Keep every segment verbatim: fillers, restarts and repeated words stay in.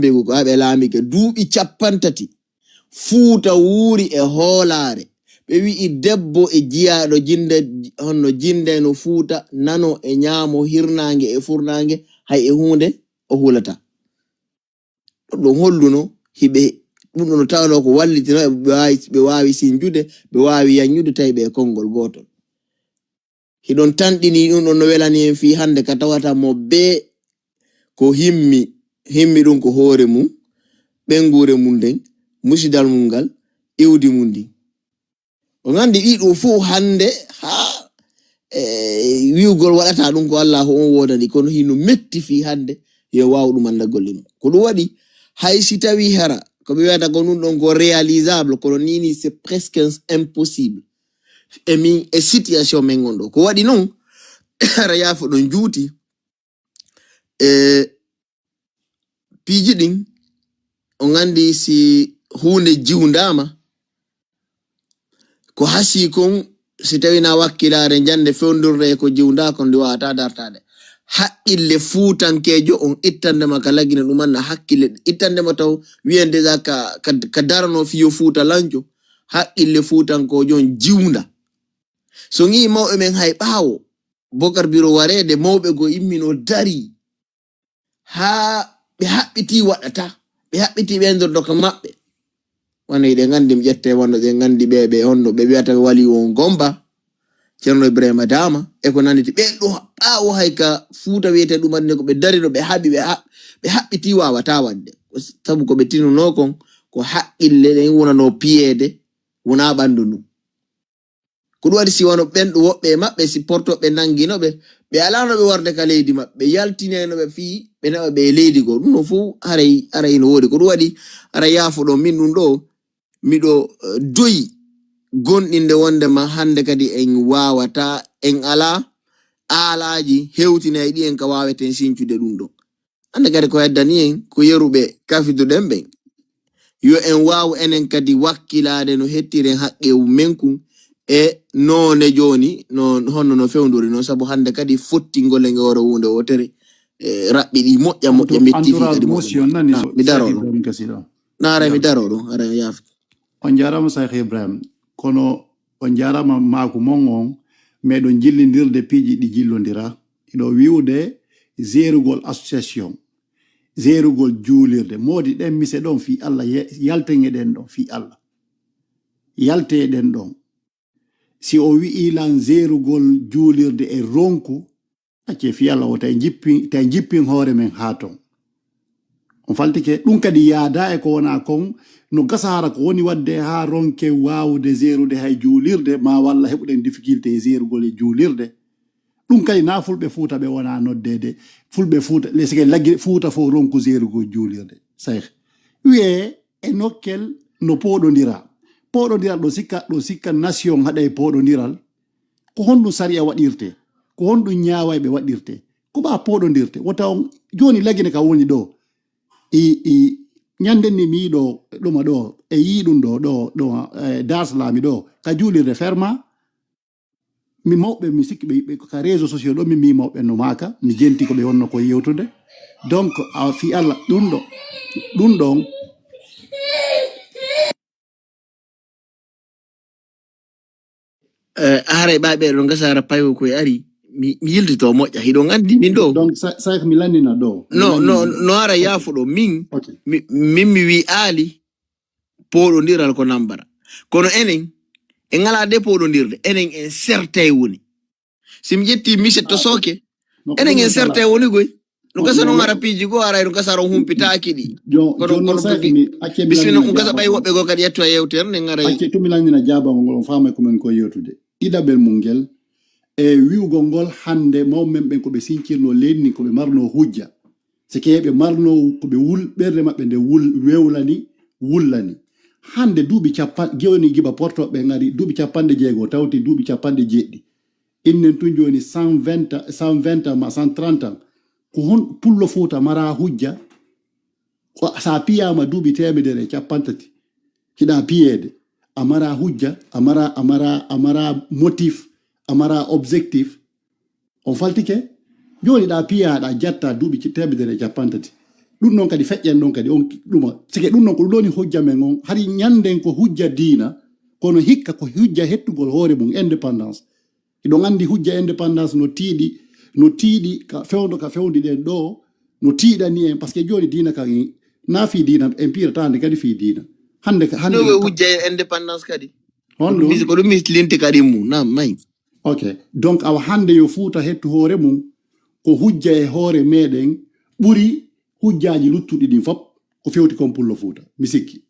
Begu ko aɓe laamike duuɓi cappantati. Fuuta wuuri e hoolaare. Ɓe wi'i debbo e jiyaaɗo jinde, honno jinde no Fuuta, nano e ñaamo, hirnaange e furnaange, hay e huunde o hulata. Ɗum holluno hiɓe, ɗum ɗo no tawanoo ko wallitino ɓe, ɓe waawi, ɓe waawi sinjude, ɓe waawi yaññude, tawi ɓe e konngol gootol. Hiɗon tanɗini ɗum ɗon no welani en fii hannde ka tawata mo bee ko himmi, himmi ɗum ko hoore mum, ɓeynguure mum nden, musidal mum ngal, iwdi mum ndin. On anndi ɗii ɗoo fow hannde haa, e, wi'ugol waɗata ɗum ko Allaahu on woodani, kono hino metti fii hannde yo waaw ɗum anndagol e mum. Ko ɗum waɗi, hay si tawii hara, ko ɓe wi'ata ko ɗum ɗon ko réalisable, kono nii nii c'est presque impossible. E min, e situation men ngon ɗoo. Ko waɗi non, hara yaafo ɗon juuti, e piiji ɗin, on anndi si huunde jiwndaama, ko hasii kon, si tawii na wakkilaare njannde fewndorde e ko jiwndaa kon, ndi waawataa dartaade. Haqqille fuutankeejo on ittande ma ka lagine ɗum anna hakkille, ittande ma taw wi'en déjà ka, ka, ka darano fiyo fuutalanjo, haqqille fuutankoojo on jiwnda. So ngi mawɓe men hay ɓaawo, Bokar Biro wareede, mawɓe go immino dari. Haa ɓe haɓɓitii waɗata. Ɓe haɓɓitii ɓe ndordo ka maɓɓe. Wano hiɗen nganndi mi ƴette wano ɗen nganndi ɓe, ɓe honno ɓe wi'ata ɓe wali won Gomba, Ceerno Ibrahima Daama, e ko nanndi ɓe ɗo ɓaawo hay ka Fuuta wiyetee ɗum anndi ko ɓe darino, ɓe haɓi, ɓe haɓ-, ɓe haɓɓitii waawataa waɗde. Ko s-, sabu ko ɓe tinunoo kon, ko haqqille ɗen wonanoo piyeede, wonaa ɓanndu ndun. Ko ɗum waɗi si wano ɓen ɗo woɓɓe e maɓɓe, si portooɓe nanngino ɓe, ɓe alaano ɓe warde ka leydi maɓɓe, ɓe yaltinayno ɓe fii ɓe naɓa ɓe e leydi goo. Ɗum ɗon fow haray, haray no woodi. Ko ɗum waɗi hara yaafo ɗon min ɗum ɗo, miɗo, eh, doyi gonɗinde wonde ma hannde kadi en waawataa, en alaa aalaaji hewtinayɗi en ka waaweten sincude ɗum ɗon. Hannde kadi ko heddani en ko yeru ɓe kafiduɗen ɓen. Yo en waawu enen kadi wakkilaade no hettiren haqqeewu men kun e noone jooni, no, honno no fewndori non, sabu hannde kadi fottingol e nge woro huunde wootere, e raɓɓiɗi moƴƴa, moƴƴa, metti fii kadi moƴƴa. Naam, mi daroo ɗon. Naare mi daroo ɗon, ara yaafo. On njaaraama, Cheikh Ibrahim. Kono on njaaraama maaku mon on, meɗon jillindirde piiji ɗi jillondira. Hiɗo wi'ude zeerugol association, zeerugol juulirde. Moodi ɗen mise ɗon fii Allah, ye-, yalten e ɗen ɗon fii Allah. Yalte e ɗen ɗon. Si o wi'ii lan zeerugol juulirde e ronku, accee fii Allah o, tawi jippin, tawi jippin hoore men haa ton. On faltike, ɗum kadi yaadaa e ko wonaa kon, no gasa hara ko woni waɗde haa ronke waawude zeerude hay juulirde, ma walla heɓuɗen difficulté e zeerugol e juulirde. Ɗum kadi na Fulɓe Fuuta ɓe wonaa noddeede, Fulɓe Fuuta, les que laggi Fuuta fof ronku zeerugol juulirde. Sayh. Wiyee e nokkel no pooɗondira. Pooɗondiral ɗo sikka, ɗo sikka nation haɗay pooɗondiral. Ko honɗum sariya waɗirte? Ko honɗum ñaawayɓe waɗirte? Ko ɓa pooɗondirte? Wota on, jooni lagine ka woni ɗo. I, i, ñande ni mi yiɗo ɗuma ɗo, e yii ɗum ɗo, ɗo, ɗo, eh, Dar Salaam ɗo, ka juulirde ferma. Mi mawɓe, mi sikki ɓe, ɓe ka réseaux sociaux ɗo, mi mi mawɓe no maaka, mi jenti ko ɓe wonno ko yewtude. Donc, a fi Allah, ɗum ɗo, ɗum ɗon. Eh, haray ɓaaɓe ɗo gasa ara paywo koye ari, mi, mi yiltito moƴƴa, hiɗon anndi min ɗo. Donc, sa, sa ko mi landina ɗo. Mi No, no, landina. No ara Ok. Yaafo ɗo, min, Ok. mi, min mi wi aali, pooɗondiral ko nambara. Kono enen, en alaa de pooɗondirde, enen en sertay woni. Si mi ƴetti mise to Ah, ok. Sooke, No ko enen ɗum en woni sertay kala. Woni goy. No Ko gasa ɗum non woni ara piiji goo, aray no gasa ara on humpitaaki ɗi. Jo-, Kono, jooni kono non sa ko mi, acce mi bismillah, landina on gasa ɓay jaabangol. Woɓɓe goo kadi ƴettoya yewtere nden aray. Acce to mi landina jaabangol ngol, on faamay ko men ko yewtude. Ɗiɗaɓel mum ngel, e wi'ugol ngol hannde mawɓe men ɓen ko ɓe sincirno leydi ndin, ko ɓe marno hujja. Si ke ɓe marno, ko ɓe wul, ɓernde maɓɓe nde wul, wewlani, wullani. Hannde duuɓi cappan-, jooni giba portooɓe ngari, duuɓi capanɗe jeego tawti duuɓi capanɗe jeeɗiɗi. Innen tun jooni cent vingt, cent vingt ans ma cent trente ans. Ko hon pullo Fuuta mara hujja? Ko sa piyaama duuɓi teemedere e cappanɗe tati, hiɗa piyeede. A mara hujja, a mara, a mara, a mara motif, a mara objectif. On faltike? Jooni ɗa piya, ɗa jatta duuɓi ci-, teemedere e cappanɗe tati. Ɗum noon kadi feƴƴen ɗon kadi on ɗuma. Sike ɗum noon ko ɗum ɗoni hujja men on. Hari ñanden ko hujja diina, kono hikka ko hujja hettugol hoore mum, indépendance. Hiɗon anndi hujja indépendance no tiiɗi, no tiiɗi ka fewndo ka fewndi ɗen ɗo, no tiiɗani en, parce que jooni diina kan na fii diina, en piirata nde kadi fii diina. Hannde ka, hannde No ɓe ka hujja e indépendance kadi. Honɗum? Ko ɗum mis-, ko ɗum misilinte kadi mum, na, may. Ok. Donc, awa hannde yo Fuuta hettu hoore mum, ko hujja e hoore meɗen ɓuri hujjaaji luttuɗi ɗin fop, ko fewti kon Pullo Fuuta, mi sikki.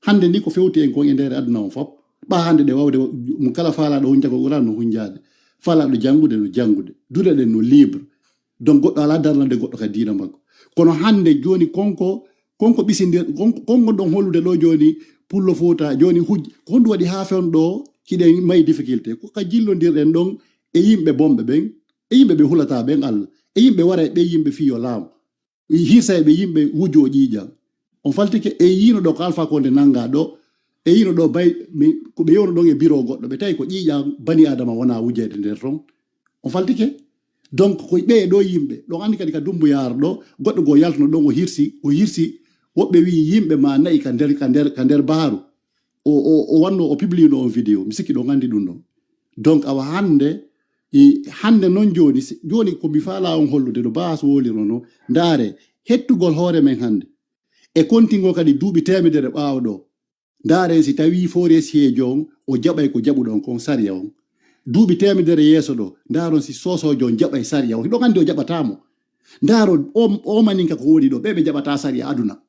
Hannde ni ko fewti en kon e nder aduna on fop. Ɓaa hannde ɗe wawde, mo kala faalaaɗo hunjagol Qur'an no hunjaade. Faalaaɗo janngude no janngude. Duɗe ɗen no libre. Donc goɗɗo alaa darnande goɗɗo ka diina makko. Kono hannde jooni konko, konko ɓisindir, konko, konko ɗon hollude ɗo jooni Pullo Fuuta, jooni hujja. Ko honɗum waɗi haa fewndo ɗo hiɗen mayi difficulté? Ko ka jillondirɗen ɗon e yimɓe bonɓe ɓen, e yimɓe ɓe hulataa ɓen Allah, e yimɓe wara e ɓe yimɓe fii yo laamu. Hirsa e ɓe yimɓe wujoo ƴiiƴan. On faltike e yiino ɗo ko Alpha Condé nanngaa ɗo, e yiino ɗo bay, mi, ko ɓe yewno ɗon e biro goɗɗo, ɓe tawi ko ƴiiƴan bani Adama wona wujeede nder ton. On faltike? Donc, ko ɓe ɗo yimɓe, ɗon anndi kadi ka Dumbuyaar ɗo, goɗɗo goo yaltuno ɗon o hirsi, o hirsi, woɓɓe wi'i yimɓe ma na'i ka nder, ka nder, ka nder baaru. O, o, o wanno, o publie no on vidéo. Mi sikki ɗon anndi ɗum ɗon. Donc, awa hannde, i, hannde noon jooni, si, jooni ko mi faalaa on hollude no Baas wolirno no, ndaare, hettugol hoore men hannde. E kontingol kadi duuɓi teemedere ɓaawo ɗo. Ndaaren si tawii forestier on, o jaɓay ko jaɓuɗon kon sariya on. Duuɓi teemedere yeeso ɗo, ndaaron si soosoojo on jaɓay sariya on. Hiɗon anndi o jaɓataa mo. Ndaaron o, o maninka ko woni ɗo, ɓe ɓe jaɓataa sariya aduna.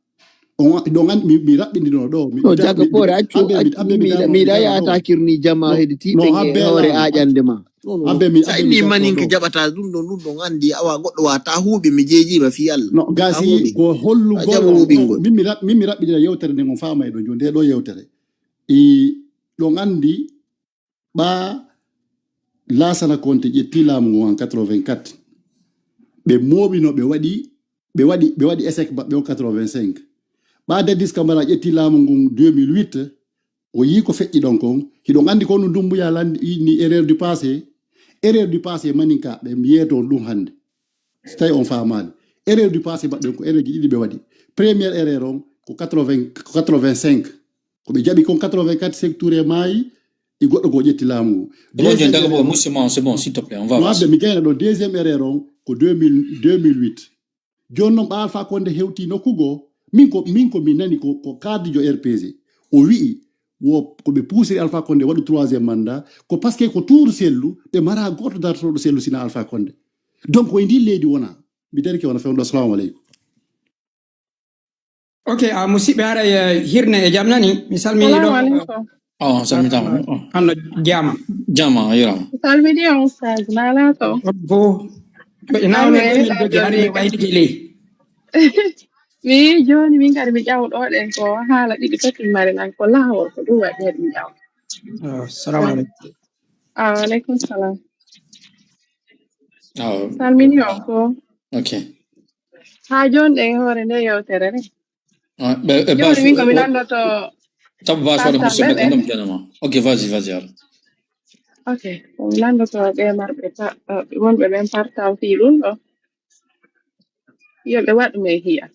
On, ɗon an-, mi, mi raɓɓindino ɗo, mi, O mi, jaga mi, poore, accu, ambe, mi, accu, ambe, mi, mi, mi, mi, mi, yaata kirni jama no, hedi no, tiɓe abbe e hoore la, aƴande ma. No, no, no. Abbe, mi, Sa abbe, mi inni jaggo maninka ɗo. Jaɓata ɗum ɗo, ɗum ɗon anndi, awa goɗɗo wata huuɓi, mi jeejiima fii Allah. No, gasi huuɓi. Ko hollugol, A jaɓa huuɓingol. Min mi raɓ-, min mi raɓɓindina yewtere nden on faama e ɗo, nde ɗo yewtere. I, ɗon anndi ɓaa Laasana Konte ƴetti laamu ngun en quatre-vingt-quatre. Ɓe mooɓino, ɓe waɗi, ɓe waɗi, ɓe waɗi échec maɓɓe on quatre-vingt-cinq. Ɓaa Dadis Camara ƴetti laamu ngun deux mille huit, o yii ko feƴƴi ɗon kon. Hiɗon anndi ko no Dumbuya landi, ni erreur du passé. Erreur du passé maninka, ɓe yeeto on ɗum hannde. Si tawi on faamaali. Erreur du passé maɓɓe ko erreur ji ɗiɗi ɓe waɗi. Première erreur on ko quatre-vingts, ko quatre-vingt-cinq. Ko ɓe jaɓi kon quatre-vingt-quatre, Sékou Touré maayi, e goɗɗo goo ƴetti laamu ngu. C'est bon, Deuxième John, d'accord, erreur, bon, monsieur, c'est bon, s'il te plaît, on va no avancer. Abbe, mi gayna ɗo deuxième erreur on ko deux mille, deux mille huit. Jooni noon ɓaa Alpha Condé hewti nokku goo. Min ko, min ko mi nani ko, ko kaddijo R P G. O wi'i, wo ko ɓe puusiri Alpha Condé waɗu troisième mandat, ko parce que ko tuuru sellu, ɓe mara gooto dartotooɗo sellu sina Alpha Condé. Donc, ko e ndin leydi wona. Mi darike wona fewndo. Assalamu aleykum. Ok, a musidɓe, haray, eh, hirne e jam nani? Mi salmini ɗo. Salamu aleykum. Oh, salmitaama. Oh. Hano jama. Jama, yurama. Mi salmini on, Ustaz, na lato. Ko, ɓe nawne Amen. Ɗo min dogi, hari ɓe waylike ley. Mi jooni min kadi mi ƴawɗo ɗen ko haala ɗiɗi tati mari nan ko laawol ko ɗum waɗi heɗi mi ƴaw. Oh, salamu aleykum. Ah, aleykum salam. Oh. Salmini on ko. Ok. Haa jooni ɗen e hoore nde yewtere ni. Ah, ɓe, ɓe Jooni bas-, min ko mi o-, landoto tabu bas waɗa Pastor musidɓe Bebe. Ko ɗum janama. Ok, vas-y, vas-y, alors. Ok, ko mi landoto ɓe marɓe pa-, eh, wonɓe ɓen partan fii ɗum ɗo. Yo ɓe waɗu men hiya.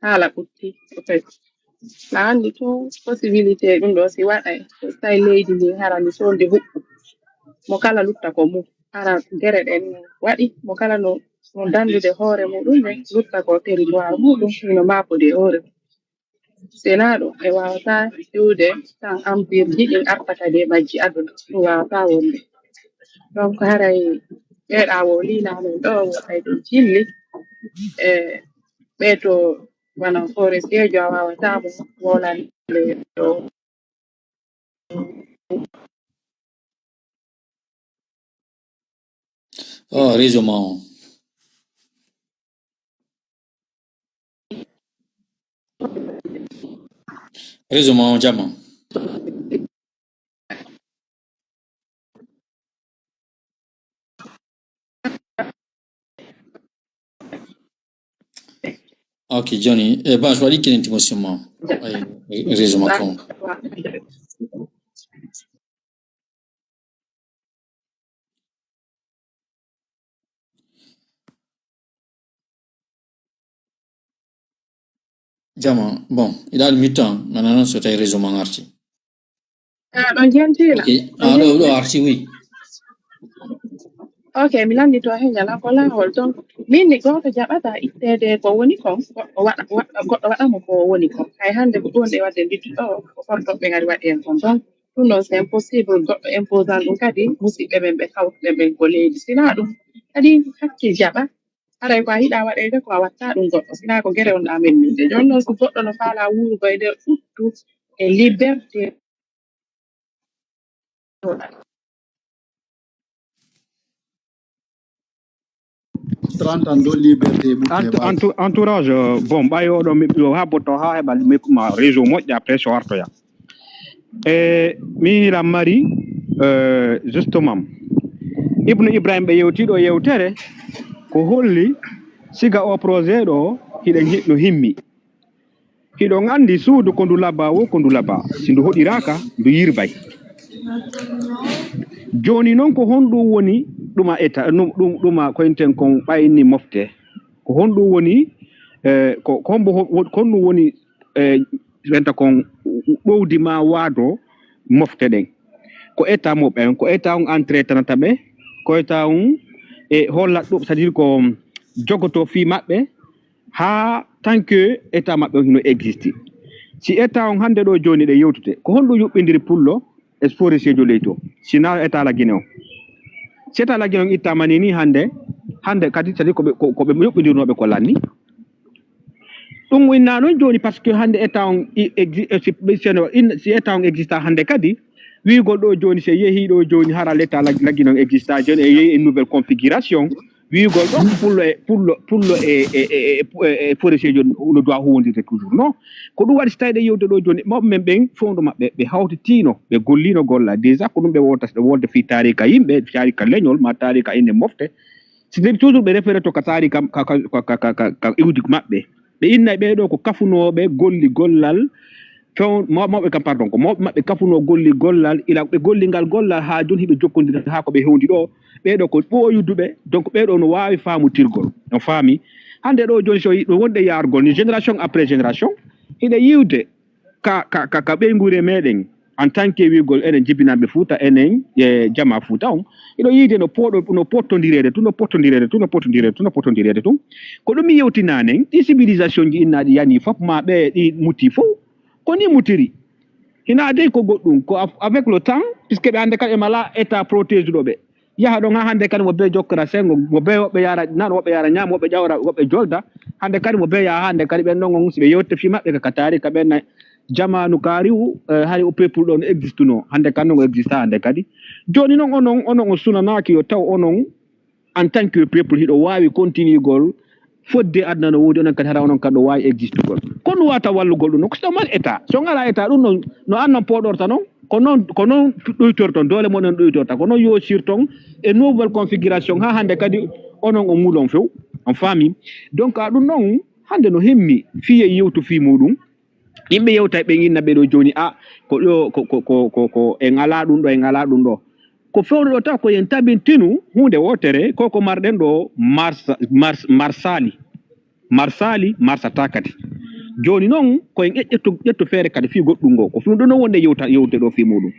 Haala ɓutti. Ok. Na anndi tun possibilité ɗum ɗo si waɗay. So tawi leydi ndi hara ndi sonde huɓɓu. Mo kala lutta ko mum. Hara gere ɗen waɗi. Mo kala no, no dandude hoore muɗum ne lutta ko territoire muɗum. Hino maapude hoore mum. Sena ɗum, ɓe waawata iwde tan empire ji ɗin arta kadi e majji aduna. Ɗum waawata wonde. Donc, haray ɓeeɗa wo liinaa men ɗo, wo ay ɓe jilli. E ɓee to wano forestier jo a waawata mo wolande ɗo. Oh, réseau ma on. Réseau ma on jama. Ok, jooni, e bas waɗi kenen ti mo sima. Ay, réseau ma kon. Jama, bon, iɗa mi tan nana noon so tawi réseau man arti. Ah, ɗon jentiila. Ok, ah, ɗo ɗo arti, oui. Ok, mi lanndito heen ñala ko laawol. Donc min ni gooto jaɓata itteede ko woni kon, goɗɗo waɗa waɗa- goɗɗo waɗa mo ko woni kon. Hay hannde ko ɗum e waɗde mbiddi ɗo ko fortoɓe ngari waɗi en kon. Donc ɗum ɗon c'est impossible goɗɗo imposant ɗum kadi musidɓe men ɓe kawtuɗen ɓen ko leydi. Sinaa ɗum kadi hakkil jaɓa. Haray ko a yiɗa waɗeede ko a watta ɗum goɗɗo. Sinaa ko gere on ɗa men minde. Jooni noon so goɗɗo no faala wuurugo e nder ɓuttu e liberté. trente ans ɗo liberté ɓutte Ent- entou- entourage euh, bon ɓay oɗo mi- o habboto ha heɓa mi- ma réseau moƴƴa après so artoya. E mi hilam mari euh, justement, Ibnu Ibrahim ɓe yewtiɗo yewtere ko holli siga o projet ɗo hiɗen hi- no himmi. Hiɗon anndi suudu ko ndu laba wo ko ndu laba, si ndu hoɗiraaka ndu yirbay. Jooni noon ko honɗum woni ɗuma eta ɗum ɗuma koynten kon ɓayni mofte? Ko honɗum woni eh, ko hombo honɗum woni eh, wenta kon ɗowdi ma waado mofte ɗen? Ko eta mo ɓen ko eta on entretanata ɓe? Ko eta on e holla ɗum c'est à dire ko jogoto fii maɓɓe haa tant que état maɓɓe on hino existe? Si état on hannde ɗo jooni ɗe yewtete ko honɗum yuɓɓindiri pullo e foreseejo ley to? Si na état la Guinée on si état la Guinée on ittama ni ni hannde hannde kadi c'est à dire koɓe koɓe yuɓɓindirnoɓe ko lanni. Ɗum inna noon jooni par ce que hannde état on existe si état on exista hannde kadi wiigol ɗo jooni si yehi ɗo jooni hara l'état la Guinée on exista jooni e yehi e nouvelle configuration wiigol ɗon pullo e pullo pullo e e e foreseejo no doit huwondirde toujours non? Ko ɗum waɗi si tawi ɗe yewte ɗo jooni mawɓe men ɓen fewndo maɓɓe ɓe hawtitiino ɓe golliino golla déjà ko ɗum ɓe wonta ɓe wolde fii taarika yimɓe taarika leñol ma taarika inde mofte. Si tawi toujours ɓe refere to ka taarika ka iwdi maɓɓe ɓe innay ɓeeɗo ko kafunooɓe golli gollal few mawɓe kam pardon ko mawɓe maɓɓe kafunoo golli gollal ila ɓe golli ngal gollal haa jooni hiɓe jokkondira haa ko ɓe hewndi ɗo. Ɓeeɗo ko ɓooyuduɓe donc ɓeeɗo no waawi faamutirgol on faami. Hannde ɗo jooni so yiɗo wonde yaargol ni génération après génération hiɗa yiwde ka ka ka ka ɓeynguure meɗen en tant que wiigol enen jibinanɓe Fuuta enen e jama Fuuta on hiɗo yiide no pooɗo no pottondireede tun no pottondireede tun no pottondireede tun no pottondireede tun. Ko ɗum mi yewtinaanen ɗi civilisation ji innaaɗi yani fof ma ɓe ɗi muti fof ko ni mutiri. Hina dey ko goɗɗum ko avec le temps puisque ɓe hannde kadi ɓe mala état protégé ɗo ɓe yaha ɗon ha hannde kadi mo be jokkora sengo mo be woɓɓe yara nan woɓɓe yara ñaama woɓɓe ƴawra woɓɓe jolda. Hannde kadi mo be yaha hannde kadi ɓen ɗon on si ɓe yewte fi maɓɓe ka katari ka ɓen jamaanu kaariwu hari o peuple ɗon existuno hannde kadi non o exista hannde kadi. Jooni non onon onon o sunanaaki yo taw onon en tant que peuple hiɗo waawi continuigol fodde aduna no woodi onon kadi hara onon kadi ɗo waawi existugol. Ko ɗum wata wallugol ɗum non ko so mal état so ngala état ɗum non no annon pooɗorta non ko noon ko noon ɗoytorton doole mon en ɗoytorta ko noon yosirton e nouvelle configuration ha hannde kadi onon o ngulon few. On faami? Donc a ɗum ɗon hannde no himmi fiye yewtu fii muɗum. Yimɓe yewtay ɓen inna ɓe ɗo jooni a ko ɗo ko ko ko ko ko en ala ɗum ɗo en ala ɗum ɗo. Ko fewndo ɗo taw ko yen tabintinu huunde wootere ko ko marɗen ɗo marsa mars marsali marsali marsata kadi. Jooni noon ko en ƴeƴƴetto ƴetto feere kadi fii goɗɗum ngo ko fii ɗum ɗo wonde yewta yewte ɗo fii muɗum.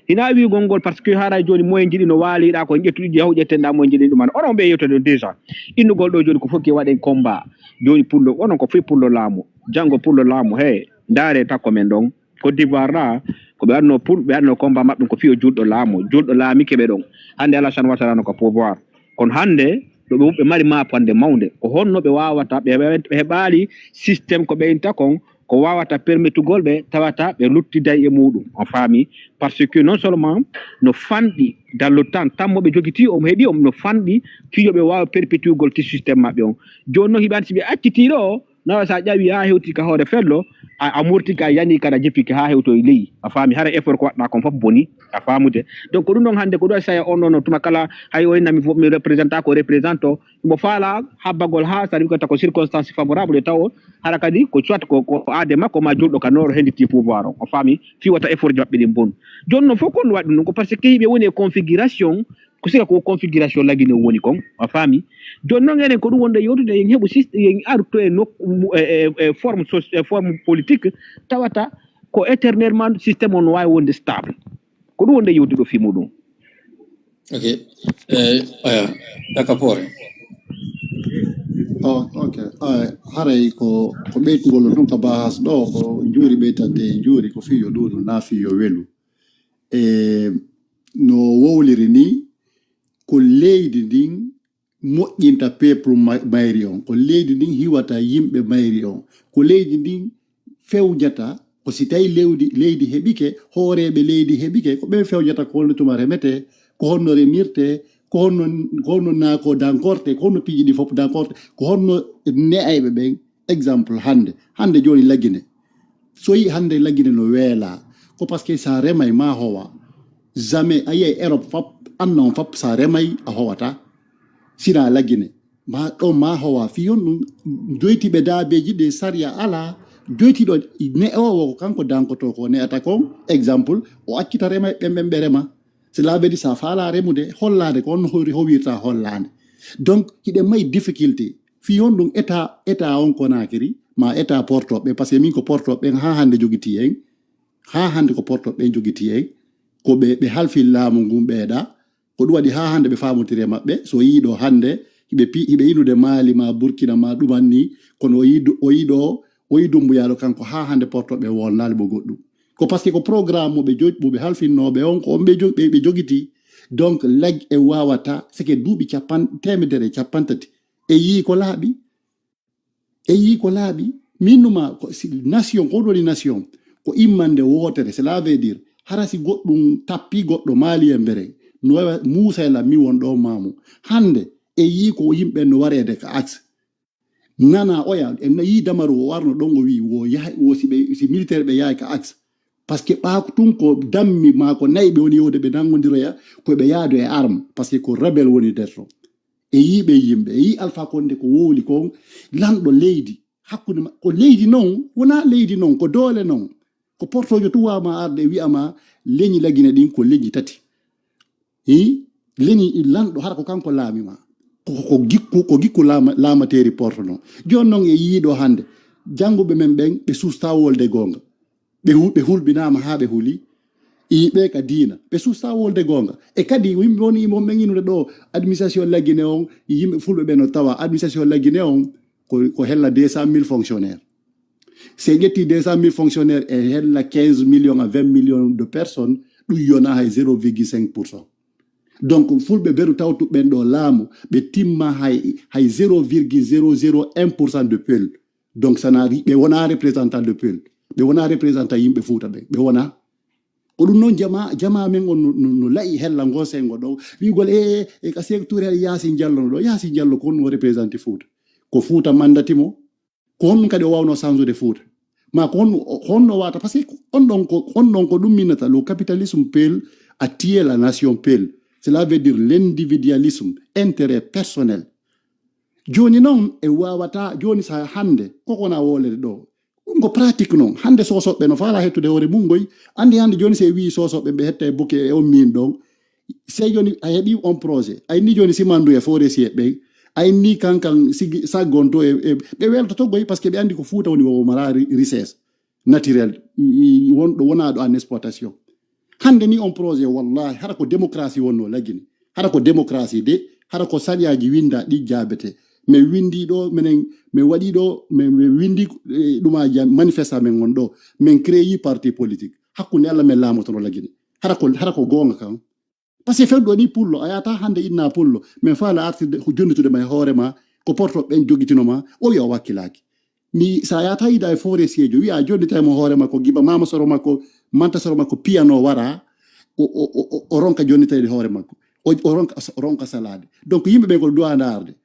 Hina wiigol ngol par ce que haray jooni moyen jiɗi no waaliɗa ko en ƴettuɗi yahu ƴettenɗa moyen jiɗi ɗum an onon ɓe yewtede déjà. Innugol ɗo jooni ko fof ki waɗen combat. Jooni pullo onon ko fii pullo laamu janngo pullo laamu he ndaare takko men ɗon. Côte d'ivoire ɗa ko ɓe waɗno pul ɓe waɗno combat maɓɓe ko fii o julɗo laamu julɗo laamike ɓe ɗon. Hannde Alassane Ouattara no ko pouvoir kono hannde ɗo ɓe ɓe mari maapande mawnde ko honno ɓe waawata ɓe heɓaali système ko ɓeynta kon ko waawata permetugol ɓe tawata ɓe luttiday e muɗum on faami. Par ce que non seulement no fanɗi dans le temps tammo ɓe jogiti omo heɓi om no fanɗi fii yo ɓe waawa perpétuugol ti système maɓɓe on. Jooni noon hiɓe anndi si ɓe acciti ɗo nawa sa ƴawi ha hewti ka hoore fello a murti ka yani kada jippike ha hewto e ley a faami hara effort ko waɗɗa kon fof boni. A faamude donc ko ɗum ɗon hannde ko ɗum saya on ɗon tuma kala hay o innami fof mi représenta ko représente o himo faala habbagol ha sari ko taw ko circonstance favorable e taw hara kadi ko soit ko ko aade makko ma julɗo ka nooro henditi pouvoir o o faami. Fii wata effort ji maɓɓe ɗin bonu. Jooni noon fof kon waɗi ɗum ko par ce que hiɓe woni e configuration Ko sika ko configuration Laguine woni kon, a faami? Jooni noon enen ko ɗum wonde yewtude, yen heɓu sys-, yen artu e nokku, e, e, e forme soci-, e forme politique tawata ko éternellement système on no waawi wonde stable. Ko ɗum wonde yewtude ɗo fii muɗum. Ok. Eh, aya, Daka Pore. Oh, ok. Ay, haray ko, ko ɓeytugol ɗum ka bahas ɗo, ko njuuri ɓeytande e njuuri, ko fii yo ɗuuɗu, na fii yo welu. E no wowliri ni, ko leydi ndin moƴƴinta peuple ma-, mayri on, ko leydi ndin hiwata yimɓe mayri on, ko leydi ndin fewjata, ko si tawi lewdi, leydi heɓike, hooreeɓe leydi heɓike, ko ɓen fewjata ko honno tuma remetee, ko honno remirtee, ko honno, ko honno naako dankorte, ko honno piiji ɗi fof dankorte, ko honno ne'ayɓe ɓen. Exemple hannde, hannde jooni Laguine. So yi hannde Laguine no weela, ko parce que sa remay ma howa. Jamais a yiyay Europe fap, anna on fap sa remay a howata. Sina Laguine. Ma ɗo ma howa fi yon ɗum joyti ɓe daabeji ɗi sariya ala, joytiɗo ne'owo ko kanko dankoto ko ne'ata kon. Exemple, o accita remay ɓen ɓen ɓe rema. Cela veut dire sa faala remude hollande ko on hori howirta hollande. Donc hiɗe may difficulté. Fi yon ɗum état, état on Conakry, ma état portoɓe, parce que min ko portoɓe ha hannde jogiti en, ha hannde ko portoɓe jogiti en, ko ɓe, ɓe halfi laamu ngun ɓeeɗa, ko ɗum waɗi ha hannde ɓe faamotiri e maɓɓe. So yiiɗo hannde hiɓe pi-, hiɓe inude Mali ma Burkina ma ɗuman ni, kono o yiidu, o yiiɗo, o yi Dumbuyaalo kanko ha hannde portoɓe wonnaali mo goɗɗum. Ko parce que ko programme mo ɓe jo-, mo ɓe halfinnooɓe on, ko on ɓe jo-, ɓe, ɓe jogiti. Donc lag e wawata seke duuɓi capan, temedere e capantati. E yii ko laaɓi. E yii ko laaɓi. Min numa ko si nation, ko woni nation, ko immande wootere. Cela veut dire hara si goɗɗum tappi goɗɗo Mali e mbere, no wawa Muusa e Lammi won ɗo maamu. Hannde e yii ko yimɓe no wareede ka axe. Nana oya, en na yii Damaru o warno ɗon o wi wo yahay, wo si ɓe, si militaire ɓe yahay ka axe. Parce que ɓaaku tun ko dammi ma ko nayi ɓe woni yewde ɓe nanngondiroya, ko ɓe yaadu e arme. Parce que ko rebelle woni der to. E yii ɓe yimɓe, e yii Alpha Condé ko wowli kon, lanɗo leydi. Hakkunde ma-, ko leydi non, wona leydi non, ko doole non. Ko portojo tun wawama arde e wi'ama leñi Laguine ɗin ko leñi tati. Hi, leñi lanɗo hara ko kanko laami ma. Ko, ko, ko gikku, ko gikku laama, laamateeri porto non. Jooni non e yiiɗo hannde, jannguɓe men ɓen, ɓe suusta wolde goonga. Ɓe hu-, ɓe hulɓinaama haa ɓe huli. I ɓe ka diina. Ɓe suusta wolde goonga. E kadi yimɓe woni yimɓe wonɓe inude ɗo, administration Laguine on, yimɓe fulɓe ɓe no tawa, administration Laguine on, ko, ko hella deux cent mille fonctionnaires. Si en ƴetti deux cent mille fonctionnaires e hella quinze millions à vingt millions de personnes, ɗum yona hay zéro virgule cinq pour cent. Donc, fulɓe beru tawtu ɓen ɗo laamu, ɓe timma hay, hay zéro virgule zéro zéro un pour cent de peul. Donc, ça n'a ri-, ɓe wona représentant de peul. Ɓe wona représentant yimɓe Fuuta ɓe. Ɓe wona. Ko ɗum noon jama, jama men on no, no, no la'i hella ngo sengo ɗo. Wi'ugol, e, e, ka Seeku Tuure Yaasin Jallo no ɗo. Yaasin Jallo ko honno représenté Fuuta? Ko Fuuta mandati mo? Ko honɗum kadi o wawno sansude Fuuta? Ma ko honno, honno wata? Parce que on ɗon ko, on ɗon ko ɗum minnata, le capitalisme peul a tué la nation peul. Cela veut dire l'individualisme, intérêt personnel. Jooni noon e wawata, jooni sa hannde, koko wona wolede ɗo. Ɗum ko pratique noon. Hannde Sosoɓe no faala hettude hoore mum ngoy. Anndi hannde jooni si e wii Sosoɓe ɓe hetta e buke e on miin ɗon. Sey jooni a heɓi on projet. A inni jooni Simandu e forestier ɓen. A inni kankan sigi saggonto e, e, ɓe weltoto goy parce que ɓe anndi ko Fuuta woni wowo mara ri-, richesse naturelle. I, i, wonɗo wonaaɗo en exploitation. Hannde ni on projet wallahi hara ko démocratie wonno Laguine. Hara ko démocratie de, hara ko sariyaji winda ɗi jaabete. Min windi ɗo, minen, min waɗi ɗo, min, min windi, eh, ɗuma ja-, manifeste amen on ɗo. Min créé parti politique. Hakkunde Allah min laamotono Laguine. Hara ko, hara ko goonga kan. Parce que fewndo ni pullo, a yata hannde inna pullo. Min faala artirde ko jonnitude ma e hoore ma, ko porto ɓen jogitinoma, o wi'a o wakkilaaki. Mi, sa yata yida e forestier jo, wi'a jonnitay mo hoore makko, giba mama soro makko, manta soro makko, piano wara, o, o, o, o, o ronka jonnitayde hoore makko. O, o ronka, o ronka salade. Donc, yimɓe ɓen ko duwa ndaarde.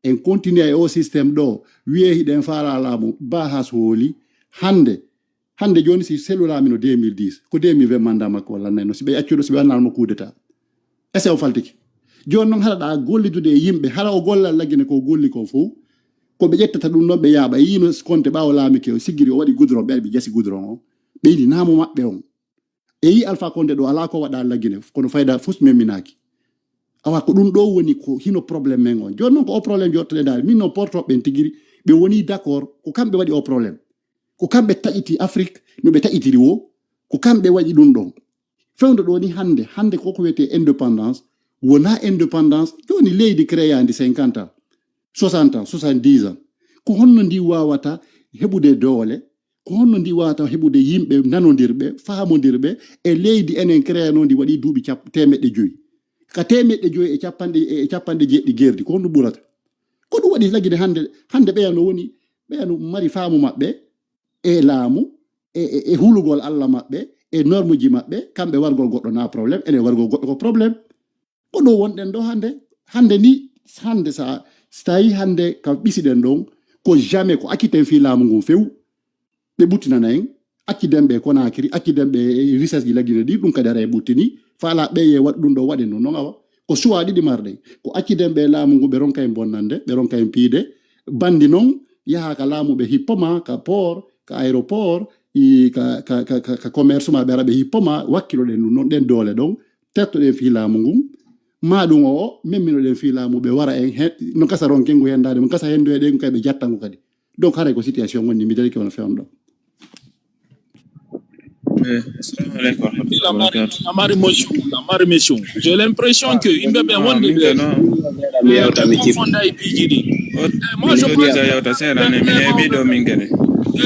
En continue e o système ɗo, wiye hiɗen faala laamu, ba has hooli, hannde, hannde jooni si selulaami no deux mille dix, ko deux mille vingt mandat makko walla nayno, si ɓe accuɗo, si ɓe wannano mo coup d'état. Est-ce que o faltiki? Jooni noon hara ɗa gollidude e yimɓe, hara o golla Laguine ko golli kon fof, ko ɓe ƴettata ɗum ɗon ɓe yaaɓa. E yino Konte ɓaawo laami ke o siggiri o waɗi goudron, ɓe ari ɓe jasi goudron o. Ɓe ini naamo maɓɓe on. E yi Alpha Condé ɗo alaa ko waɗa Laguine, kono fayda fus memminaaki. Awa ko ɗum ɗo woni ko hino problème men on. Jooni noon ko o problème jottode ndaari. Min noon portooɓe ɓen tigiri, ɓe woni d'accord ko kamɓe waɗi o problème. Ko kamɓe taƴiti Afrique no ɓe taƴitiri wo. Ko kamɓe waɗi ɗum ɗon. Fewndo ɗo ni hannde, hannde koko wiyetee indépendance, wonaa indépendance, jooni leydi créyaandi cinquante ans, soixante ans, soixante-dix ans. Ko honno ndi waawata heɓude doole? Ko honno ndi waawata heɓude yimɓe nanondirɓe, faamondirɓe e leydi enen créyanoo ndi waɗi duuɓi cap-, teemeɗɗe joyi? Ka teemeɗɗe joyi e capanɗe, e capanɗe jeeɗiɗi gerdi, ko honɗum ɓurata? Ko ɗum waɗi Lagine hannde, hannde ɓeya no woni, ɓeya no mari faamu maɓɓe e laamu, e, e, e hulugol Alla maɓɓe, e normuji maɓɓe, kamɓe wargol goɗɗo na problème, enen wargol goɗɗo ko problème. Ko ɗo wonɗen ɗo hannde. Hannde ni, hannde sa, so tawi hannde ka ɓisiɗen ɗon, ko jamais ko acciten fii laamu ngun few. Ɓe ɓuttinana en, acci demɓe e Conakry, acci demɓe e richesse ji Lagine ɗi, ɗum kadi ara e ɓuttini. Faala ɓe ye waɗ-, ɗum ɗo waɗen no non awa. Ko suwa ɗiɗi marɗen. Ko acci demɓe e laamu ngu ɓe ronka en bonnande, ɓe ronka en piide. Bandi non, yaha ka laamu ɓe hippo ma, ka port, ka aéroport, i ka, ka, ka, ka, ka commerce ma ɓe ara ɓe hippo ma, wakkiloɗen ɗum non, ɗen doole ɗon, tertoɗen fii laamu ngun. Ma ɗum o, o, memminoɗen fii laamu ɓe wara en he, no kasa ronken ngu hendaade, mo kasa hendu e ɗen kay ɓe jattango kadi. Donc haray ko situation woni, mi darike wona fewndo. Eh, assalamu alaikum wa rahmatullahi wa barakatuh. La mari motion, la mari motion. J'ai l'impression que yimɓe ɓe wonde ɓe, ɓe confondé e piiji ɗi. Eh, moi, je pense que yawta seeɗa ne, min heɓi ɗo min kadi. Eh,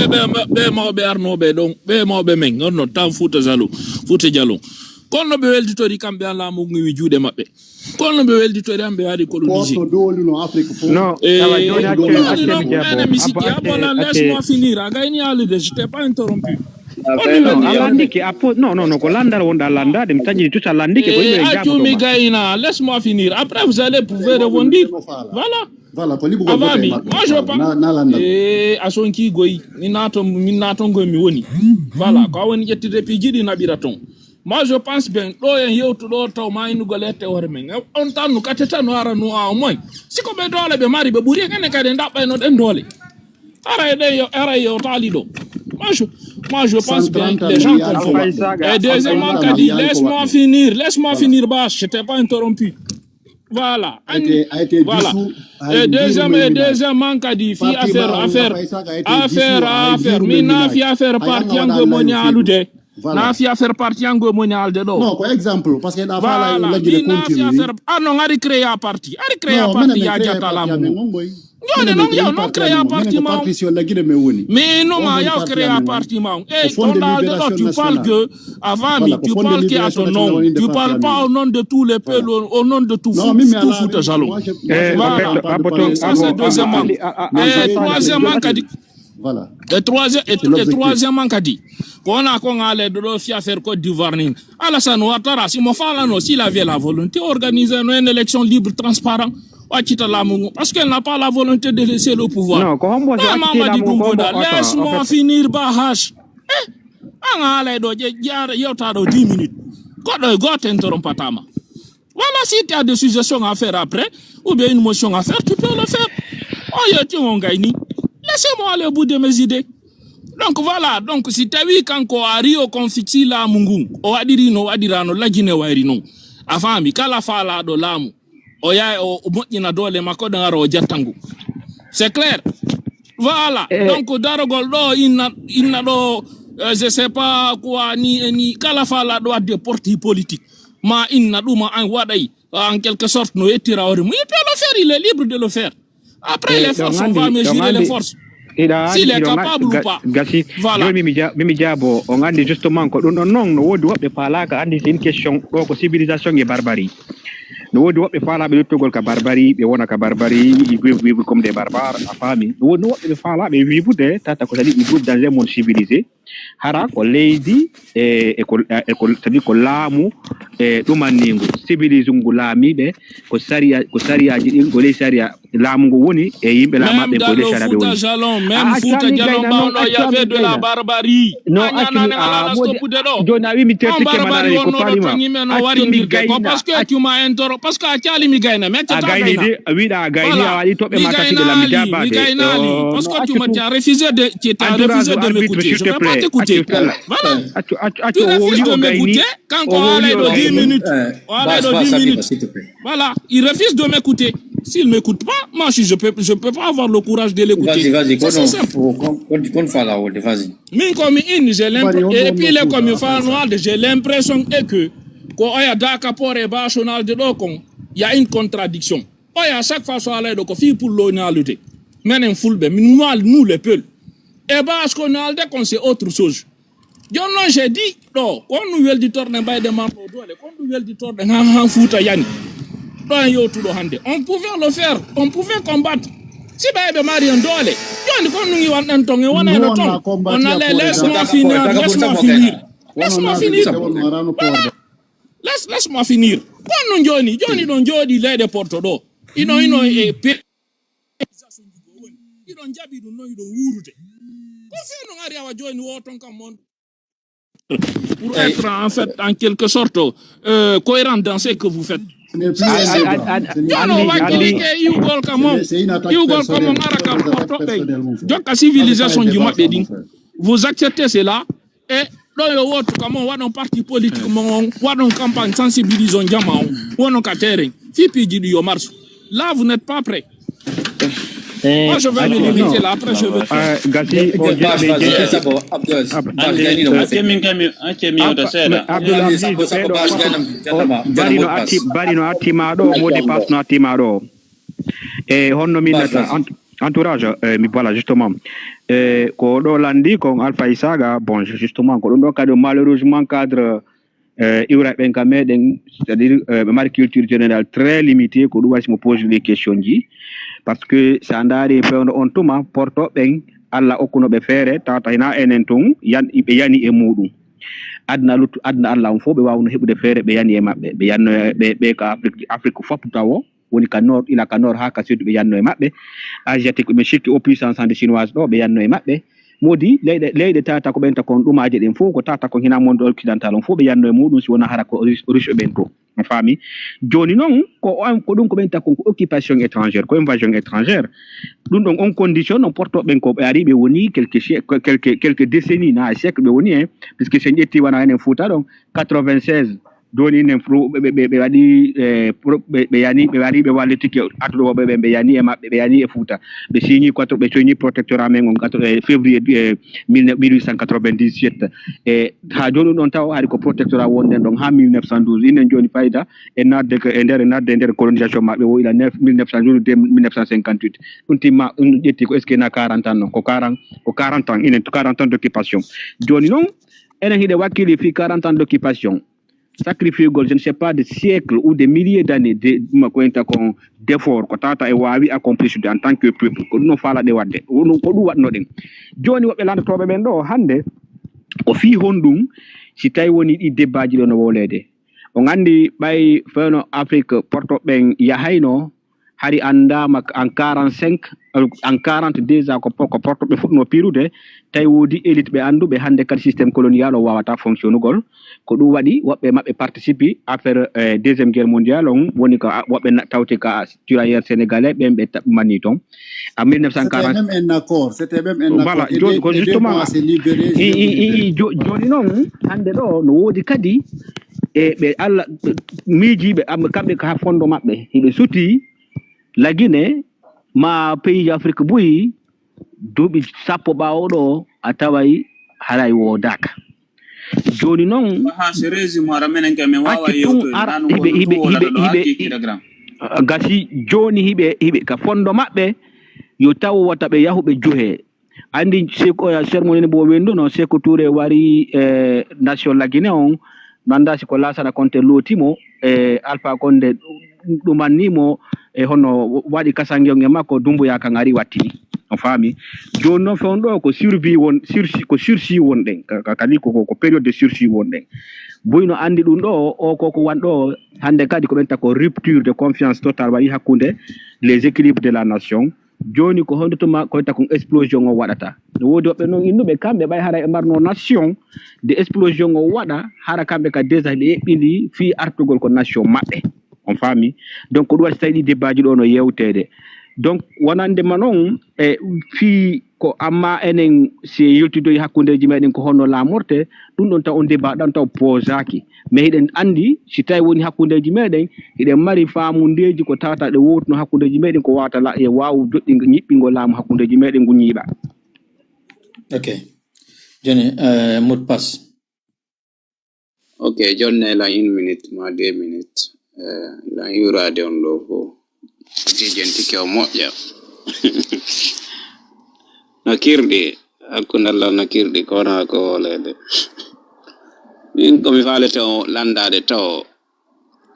ɓe, ɓe, ɓe mawɓe arnooɓe ɗon, ɓe mawɓe men, on no tan Fouta Jalon, Fouta Jalon. Kono ɓe welditori kamɓe an laamu ngu wi juuɗe maɓɓe. Kono ɓe welditori an ɓe ari colonisé. Ko to doluno Afrique fof. Non, eh, awa, joni acce, acce mi jaabo. Ene mi sikki, Abba, a bolan, acce, laisse-moi finir. A gayni haalude, je t'ai pas interrompu. Ah, on ben non, a landike, a po-, non, non, non, ko landal wonɗa landade, mi taƴi tout ça landike, ko yimɓe accu mi gayna, laisse-moi finir. Après, vous allez pouvoir rebondir. Voilà. Voilà, ko liɓugol goɗɗo e maɓɓe. Moi, je pense, na, na landal. Eh, a sonki goy, mi nato, mi nato goy mi woni. Voilà, ko a woni ƴettude piiji ɗi naɓira ton. Moi, je pense bien, ɗo en yewtuɗo taw ma innugol e théorie men. On tan no kateta no ara no a moy. Si ko ɓe doole ɓe mari ɓe ɓuri en, enen kadi en ɗaɓɓayno ɗen doole. Ara e ɗen yo, ara e yewtaali ɗo. Moi, je, moi, je pense bien, les gens comprennent. Et deuxièmement, kadi, laisse-moi finir, laisse-moi finir, Bas, je t'ai pas interrompu. Voilà. A été, a été dissous, a été dissous. Et deuxième, et deuxièmement, kadi, fi affaire, affaire, affaire, affaire, mi na fi affaire parti an go moni alude. Voilà. Na fi affaire parti an go moni alde ɗo. Non, ko exemple, parce que na fala yo laggi le continue. Ah, non, ari créer parti. Ari créer parti ya jata lamu. Joni non, yo non créer parti ma. Mais non, ma yo créer parti ma. Eh, ton dal de tu parles que, avant mi, tu parles que à ton nom. Tu parles pas au nom de tous les peuples, au nom de tout Fouta Jalon. Eh, ça, c'est deuxièmement. Et troisième, et, et troisièmement, kadi. Ko wona ko ngale ɗo, ɗo fi affaire Côte d'Ivoire ni. Alassane Ouattara, si mo falano, s'il avait la volonté, organiser une élection libre, transparent, o accita laamu ngu. Parce qu'elle n'a pas la volonté de laisser le pouvoir. Non, ko hombo so acciti laamu ngu, hombo oto, laisse-moi finir, Bahash. Eh, an haalay ɗo, je, je, yewta ɗo dix minutes. Goɗɗo e gooto en toron patama. Voilà, si tu as des suggestions à faire après, ou bien une motion à faire, tu peux le faire. On y est, on gagne. Laissez-moi aller au bout de mes idées. Donc voilà, donc si tawi kanko ari o confie laamu ngu, o waɗiri no waɗira no Lagine wayri non. A faami, kala faalaɗo laamu, o yaha o, o moƴƴina doole makko ɗen ara o jatta ngu. C'est clair. Voilà. Donc darogol ɗo inna, inna ɗo, euh, je sais pas quoi, ni e ni, kala faalaɗo adde parti politique. Ma inna ɗuma an waɗay, en quelque sorte, no yettira hoore mum. Il peut le faire, il est libre de le faire. Après, les forces, on va mesurer les forces. S'il est capable ou pas. Gasi. Voilà. Joni mimi ja-, mimi jaabo, on andi justement ko ɗum ɗon non, no woodi woɓɓe faalaaka, andi c'est une question, ɗo ko civilisation e barbarie. No woodi woɓɓe faalaɓe luttogol ka barbarie, ɓe wona ka barbarie, ils vivent, vivent comme des barbares, a faami. No woodi, no woɓɓe ɓe faalaɓe vivre, tata ko c'est-à-dire ils vivent dans un monde civilisé. Hara ko leydi e, e ko, e ko, c'est-à-dire ko laamu e ɗumanningu, civilisé ngu laamiiɓe, ko sariya, ko sariyaaji ɗin, ko ley sariya laamu ngu woni e yimɓe laamaaɓe ko ley sariya ɓe woni. Même Fouta Jalon, même Fouta Jalon ɓawɗo, il y avait de la barbarie. Non, accu mi, a moodi, joni a wi mi tertike ma ko palima. Accu mi gayna. Parce que tu m'as interrompu, parce que a cali mi gayna, mi accata gayna. A gayni de, a wiɗa a gayni, a waɗi toɓɓe ma kadi ɓe lam mi jabaade. Mi gaynaali, parce que tu m'as, tu as refusé de, tu as refusé de m'écouter. Je vais pas T'écouter. Voilà. Tu refuses de m'écouter. Quand on a les deux minutes, on a les deux minutes. Voilà, il refuse de m'écouter. S'il m'écoute pas, moi, je, je peux, je peux pas avoir le courage de l'écouter. Vas-y, vas-y, c'est simple. Min komi in, j'ai l'impression, et puis les komi fanwalde, j'ai l'impression que ko oya daka pore ba sonalde ɗo kon, il y a une contradiction. Oya chaque fois so alay ɗo ko fi pullo naalude. Menen fulɓe, nous les peuls. Et ba ce qu'on a kon c'est autre chose. Jooni noon, j'ai dit ɗo, ko on ɗum welditorɗen mbayde marɗo doole, ko on ɗum welditorɗen han, han Fuuta yani. Ɗo en yewtuɗo hannde. On pouvait le faire, on pouvait combattre. Si ɓe ɓe mari en doole. Jooni ko on ɗum iwanɗen ton, en wonayno ton. On allait, laisse-moi finir, laisse-moi finir. Laisse-moi finir. Voilà. Laisse, laisse-moi finir. Ko on ɗum jooni, jooni ɗon jooɗi leyɗe Porto ɗo. Ino, ino e pe- Iɗon jaɓi ɗum noon, iɗon wuurude. Ko fii noon ari awa jooni o ton kam mon. Pour être en fait, en quelque sorte, euh, cohérent dans ce que vous faites. Jono wakkili ke iwgol kam on. Iwgol kam on ara kam porto ɓe. Jokka civilisation ji maɓɓe ɗin. Vous acceptez cela. E ɗo yo wootu kam on waɗon parti politique mon on, waɗon campagne sensibilisation jama on, wonon ka terrain. Fii piiji ɗi yo marche. Là, vous n'êtes pas prêts. Moi, je vais me limiter là. Après, je vais. Gasi o jeeɓe jeeɓe. Acce min kami, acce mi yewta seeɗa. Abdoulaziz, ɓeɗo barino atti, barino attima ɗo, modi pas no attima ɗo. E honno min nata entourage, eh, mi, voilà, justement. Eh, ko ɗo landi kon Alpha Isaga, bon, justement ko ɗum ɗo kadi malheureusement cadre, eh, iwra ɓen ka meɗen, c'est-à-dire, eh, ɓe mari culture générale très limitée. Ko ɗum waɗi si mo pose les questions ji, parce que sa ndaari fewndo on tuma porto ɓen, Allah okkuno ɓe feere, tawata hina enen tun yan, ɓe yani e muɗum. Aduna luttu, aduna Allah on fof ɓe wawno heɓude feere, ɓe yani e maɓɓe, ɓe yanno ɓe, ɓe ka Afrique, Afrique fof tawo, woni ka nord, ila ka nord haa ka sud, ɓe yanno e maɓɓe. Asiatique, ɓe sikki o puissance hande chinoise ɗo, ɓe yanno e maɓɓe. Modi leyɗe, leyɗe tata ko ɓen ta kon ɗumaje ɗen fof, ko tata kon hina monde occidental on fof ɓe yanno e muɗum, si wona hara ko russe ɓen to. On faami? Joni noon ko, ko ɗum ko ɓen ta kon ko occupation étrangère, ko invasion étrangère. Ɗum ɗon on condition, on porto ɓen ko ɓe ari, ɓe woni quelques, quelques, quelques décennies na siècle ɓe woni, hein, puisque sen ƴetti wona enen Fouta ɗon quatre-vingt-seize, joni nen ɓe, ɓe, ɓe waɗi, eh, ɓe yani, ɓe wari ɓe wallitike artuɗo woɓɓe ɓen, ɓe yani e maɓɓe, ɓe yani e Fouta, ɓe signi quatre, ɓe signi protectorat men on quatre, eh, février, eh, mille neuf, mille huit cent quatre-vingt-dix-sept. E ha joni ɗon taw hari ko protectorat wonɗen ɗon ha mille neuf cent douze. Inen joni fayda e nadde e nder, e nadde e nder colonisation maɓɓe wo ila mille neuf cent douze, mille neuf cent cinquante-huit. Ɗum timma, ɗum ƴetti ko est-ce que na quarante ans non? Ko quarante, ko quarante ans, inen quarante ans d'occupation. Joni noon enen hiɗe wakkili fi quarante ans d'occupation. Sacrifiegol, je ne sais pas, de siècles ou de milliers d'années de, ma ko enta kon d'effort, ko tata e wawi accomplir en tant que peuple. Ko ɗum no falaɗe wadde. Ko ɗum waɗnoɗen. Joni woɓɓe landotoɓe ɓen ɗo hande, ko fi honɗum si tawi woni ɗi debbaji ɗo no wolede? On andi ɓay fewno Afrique porto ɓen yahayno, hari anndama en quarante-cinq, en quarante déjà ko, ko porto ɓe fuɗno pirude, tawi woodi élite ɓe annduɓe hannde kadi système colonial o wawata fonctionnugol. Ko ɗum waɗi woɓɓe maɓɓe participi affaire, eh, deuxième guerre mondiale on, woni ko woɓɓe tawti ka tirailleurs sénégalais ɓen ɓe taɓɓumani toon. En mille neuf cent quarante. C'était même un accord, c'était même un accord. Voilà, joni ko justement, joni noon hannde ɗo no woodi kadi e ɓe Allah miijiiɓe kamɓe ka fondo maɓɓe hiɓe suti Lagine ma pays Afrique buyi duuɓi sappo ɓaawo ɗo a taway haray woodaaka. Joni noon acci tun ar hiɓe hiɓe hiɓe hiɓe gasi joni hiɓe hiɓe ka fondo maɓɓe yo taw wata ɓe yahu ɓe juhe. Andi Seku, eh, sermon ni bo wenduno Seku Touré wari, eh, nation Lagine on, mi anda si ko Lansana Conté lootimo, eh, Alpha Condé ɗumannimo, e hono waɗi kasange on e makko, Dumbuya kan ari wattini. On faami? Joni noon fewndo ɗo ko survie won, sursi, ko sursis wonɗen. Ka, ka, kadi ko, ko, ko période de sursis wonɗen. Buy no andi ɗum ɗo, o ko, ko wanɗo hannde kadi ko ɓen ta ko rupture de confiance totale waɗi hakkunde les équilibres de la nation. Joni ko honɗo tuma ko wiyata kon explosion o waɗata? No woodi woɓɓe noon innuɓe kamɓe ɓay hara ɓe marno nation de explosion o waɗa, hara kamɓe ka déjà ɓe eɓɓini fii artugol ko nation maɓɓe. On faami? Donc ko ɗum waɗi so tawi ɗi debaaji ɗo no yewteede. Donc, wonande ma noon, e fii ko amma enen, si yiltidoyi hakkundeeji meɗen, ko honno laamorte, ɗum ɗon taw on débat ɗan taw posaaki. Mais hiɗen anndi, si tawi woni hakkundeeji meɗen, hiɗen mari faamundeeji ko tawata ɗe wowtuno hakkundeeji meɗen, ko wawata la-, e waawu joɗɗingo, ñiɓɓingo laamu hakkundeeji meɗen ngu ñiiɓa. Ok. Jooni, eh, mot de passe. Ok, jonne lan une minute, ma deux minutes. Eh, lan hiwraade on ɗo fof. Jejentike o moƴƴa. No kirɗi, hakkunde Allah no kirɗi, ko wona ko wooleede. Min ko mi faalete o landaade taw,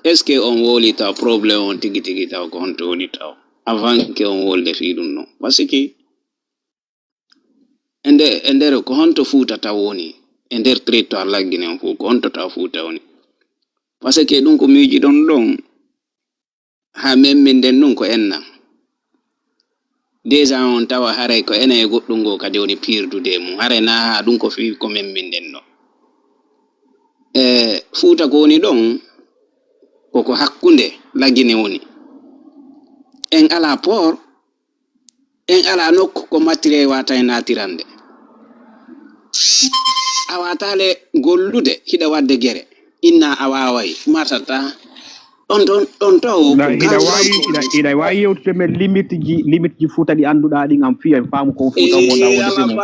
est-ce que on wooli taw problème on tigi tigi taw ko honto woni taw? Avant que on wolde fii ɗum ɗon. Parce que e nder, e nder ko honto Fuuta taw woni? E nder territoire Laggine on fof, ko honto taw Fuuta woni? Parce que ɗum ko miijiɗon ɗon, haa memminden ɗum ko enna. Déjà on tawa haray ko enen e goɗɗum ngo kadi woni piirdude e mum. Haray na haa ɗum ko fii ko memminden ɗo. E Fuuta ko woni ɗon, koko hakkunde Laggine woni. En alaa port, en alaa nokku ko matériel wata e naatirande. A wata le gollude, hiɗa wadde gere. Inna a waaway, martata. Ɗon, ɗon, ɗon taw ko Hiɗa, hiɗa waawi, hiɗa, hiɗa waawi yewtude men limite ji, limite ji Fuuta ɗi annduɗaa ɗin, an fii en faamu ko Fuuta mo na woni ɗum.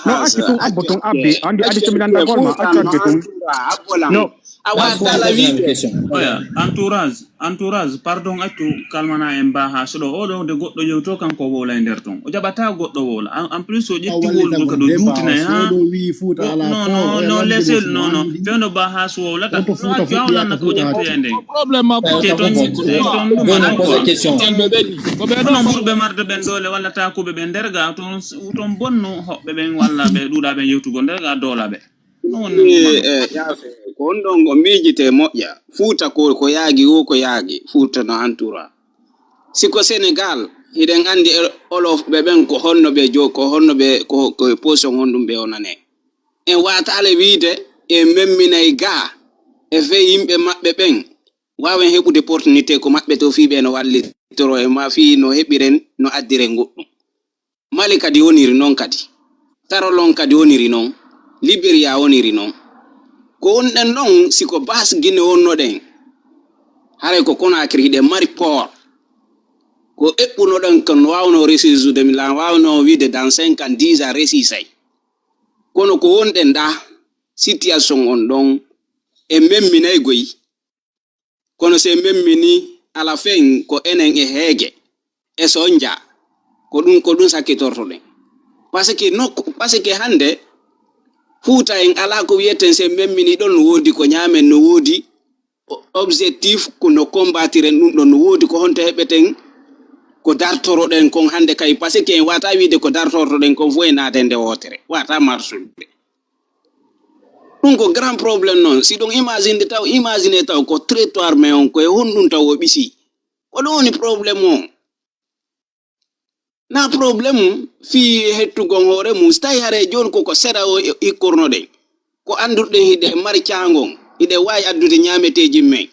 No, accu tun abbo tun abbi, andi, andi so mi landagol ma, accu abbi tun. No. A wattala wiide. Oya, entourage, entourage, pardon, accu kalmana en mbaha soɗo oɗo de goɗɗo yewto kanko wowla e nder ton. O jaɓata goɗɗo wowla. En, en plus o ƴetti wowlugol kadi o juutinay ha. Non, non, non, laissez, non, non. Fewndo ba ha so wowlata. Non, accu a wowlanna ko ƴettoya e nden. Problème ma ko. Te ton, te ton ɗum ala quoi. Question. Ɓe ɓenni. Ko ɓe ɗon ɓurɓe marde ɓen doole walla takuɓe ɓen nder ga ton, ton bonno hoɓɓe ɓen walla ɓe ɗuɗa ɓen yewtugol nder ga doolaɓe. Yaafe, ko on ɗon o miijitee moƴƴa. Fuuta ko, ko yaagi woo ko yaagi. Fuuta no antura. Si ko Senegal, hiɗen anndi olof ɓe ɓen ko honno ɓe jo, ko honno ɓe, ko, ko e position honɗum ɓe wonanee. En waataale wiide en memminay gaa e fee yimɓe maɓɓe ɓen waawen heɓude opportunité ko maɓɓe to fii ɓe no wallitoro e ma fii no heɓiren no addiren goɗɗum. Mali kadi woniri non kadi. Tarolon kadi woniri non. Liberiya woniri non. Ko wonɗen non si ko base Guinée wonnoɗen. Haray ko Conakry hiɗen mari port. Ko eɓɓunoɗen kon wawno ressource de mi lan wawno wiide dans cinq ans, dix ans ressource ay. Kono ko wonɗen ɗa situation on ɗon e memminay goy. Kono se memmi ni ala fen ko enen e heege e sonja ko ɗum ko ɗum sakkitortoɗen. Parce que nokku, parce que hannde Fuuta en ala ko wiyeten se memmi ni ɗon no woodi ko ñaamen no woodi objectif ko no combattiren ɗum ɗon no woodi ko honto heɓeten ko dartoroɗen kon hannde kay parce que en wata wiide ko dartortoɗen kon fof e naade nde wootere wata marsude. Ɗum ko grand problème noon si ɗum imagine taw imagine taw ko trottoir mais on koye honɗum taw o ɓisi ko ɗum woni problème o. Na problème fii hettugol hoore mum si tawi hare jooni koko seeɗa o ikkornoɗen ko annduɗen hiɗe mari caangon hiɗe waawi addude ñaameteeji men.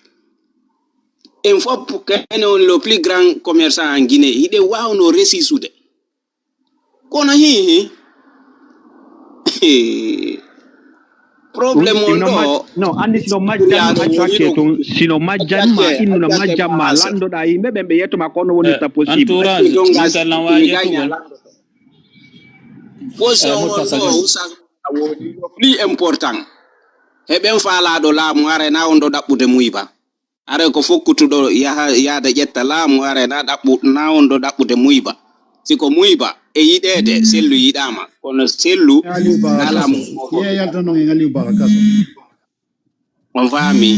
En fof kene woni le plus grand commerçant en Guinée hiɗe waawno resisude. Kono hihi problème on ɗo. No anndi sino majjan accu hakke tun sino majjan ma innu no majjan ma landoɗa yimɓe ɓen ɓe yetto ma kono wonirta possible. Position on ɗo usa woni le plus important. Heɓen faalaɗo laamu hare na on ɗo ɗaɓɓude muyba. Are ko fokkutuɗo yaha yaada ƴetta laamu are na ɗaɓɓu na on ɗo ɗaɓɓude muyba. Si ko muyba e yiɗeede sellu yiɗaama kono sellu na laamu. Yalta noon en Aliou Bara kaso. On faami.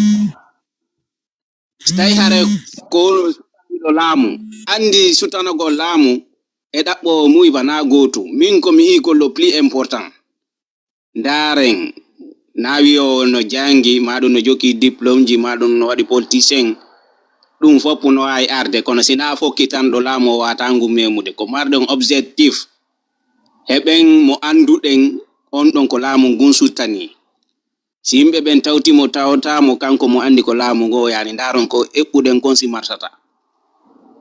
Si tawi hare ko ɗo laamu anndi sutanagol laamu e ɗaɓɓoowo muyba na gootu min ko mi yii ko le plus important. Ndaaren na wiyo no janngi maɗum no jokki diplôme ji maɗum no waɗi politicien. Ɗum fof no waawi arde kono si na fokkitanɗo laamu o wata ngu memude ko marɗen objectif heɓen mo annduɗen on ɗon ko laamu ngun suttani. Si yimɓe ɓen tawti mo tawta mo kanko mo anndi ko laamu ngo yani ndaron ko eɓɓuɗen kon si martata.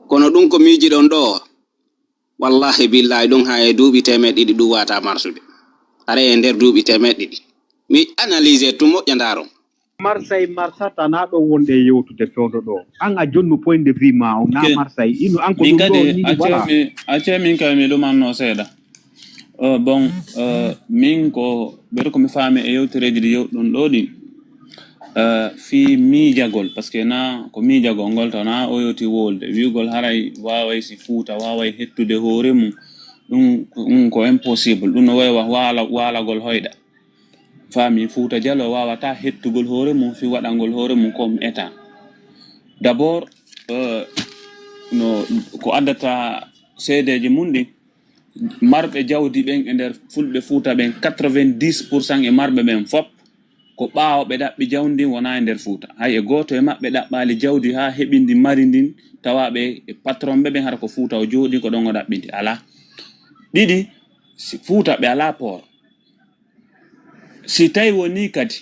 Kono ɗum ko miijiɗon ɗoo, wallahi billahi ɗum haa e duuɓi teemeɗe ɗiɗi ɗum waata marsude. Haray e nder duuɓi teemeɗe ɗiɗi. Mi analyse tun moƴƴa ndaaron. Marseille marsata na ɗo wonde yewtude fewndo ɗo. An a jonnu point de vue ma on na Marseille. Ino an ko min ɗum ɗo kadi ni acce wala. Mi acce min kay mi ɗumanno seeɗa. Uh, bon, uh, min ko ɓeɗo ko mi faami e yewtereeji ɗi yewɗon ɗo ɗin. Uh, fii miijagol, parce que na ko miijagol ngol taw na o yewti wolde wi'ugol haray waaway si Fuuta waaway hettude hoore mum. Ɗum ɗum ko impossible. Ɗum no wawi wa- waala waalagol hoyɗa. Faami Fuuta Jalo waawata hettugol hoore mum fii waɗangol hoore mum comme état. D'abord, uh, no ko addata seedeeji mum ɗin, marɓe jawdi ɓen e nder fulɓe Fuuta ɓen, quatre-vingt-dix pour cent e marɓe ɓen fop ko ɓaawo ɓe ɗaɓɓi jawdi ndin wona e nder Fuuta. Hay e gooto e maɓɓe ɗaɓɓaali jawdi haa heɓi ndi mari ndin, tawa ɓe e patron ɓe ɓen hara ko Fuuta o jooɗi ko ɗon o ɗaɓɓi ndi. Alaa. Ɗiɗi, si Fuuta ɓe alaa port. Si tawi woni kadi,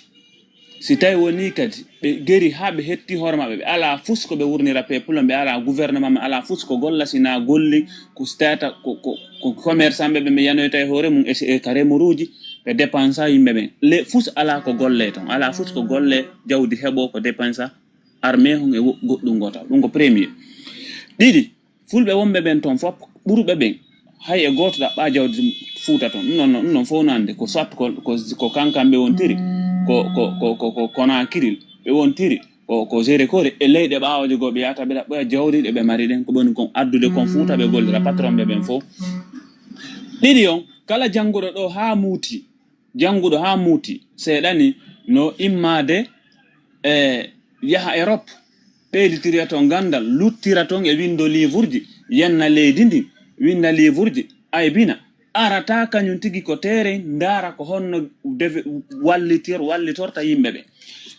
si tawi woni kadi ɓe geri haa ɓe hetti hoore maɓɓe, ɓe alaa fus ko ɓe wurnira peuple, ɓe alaa gouvernement, ɓe alaa fus ko golla, si na golli ko stata ko ko ko commerçant ɓe ɓe ɓe yanoyta e hoore mum e si- e ka remuruuji, ɓe dépensa yimɓe ɓen. Le fus alaa ko golle ton, alaa fus ko golle jawdi heɓo ko dépensa armée hon e wo- goɗɗum gota. Ɗum ko premier. Ɗiɗi, fulɓe wonɓe ɓen ton fop ɓuruɓe ɓen hay e gooto ɗaɓɓa jawdi Fuuta ton. Ɗum non ɗum non fof no ande ko soit ko ko ko kankan ɓe wontiri, ko ko ko ko ko Konakiril ɓe wontiri, ko ko Gérékore e leyɗe ɓaawoje goo ɓe yahata ɓe ɗaɓɓoya jawdi ɗe ɓe mari ɗen, ko ɓe woni kon addude kon Fuuta ɓe gollira patron ɓe ɓen fof. Ɗiɗi on, kala jannguɗo ɗo haa muuti, jannguɗo haa muuti seeɗani no immaade e yaha Europe, ɓeyditira ton ganndal, luttira ton e winndo liiburji, yenna leydi ndin, winnda liiburji, aybina, arata kañum tigi ko teeren, ndaara ko honno deve- wallitir wallitorta yimɓe ɓe.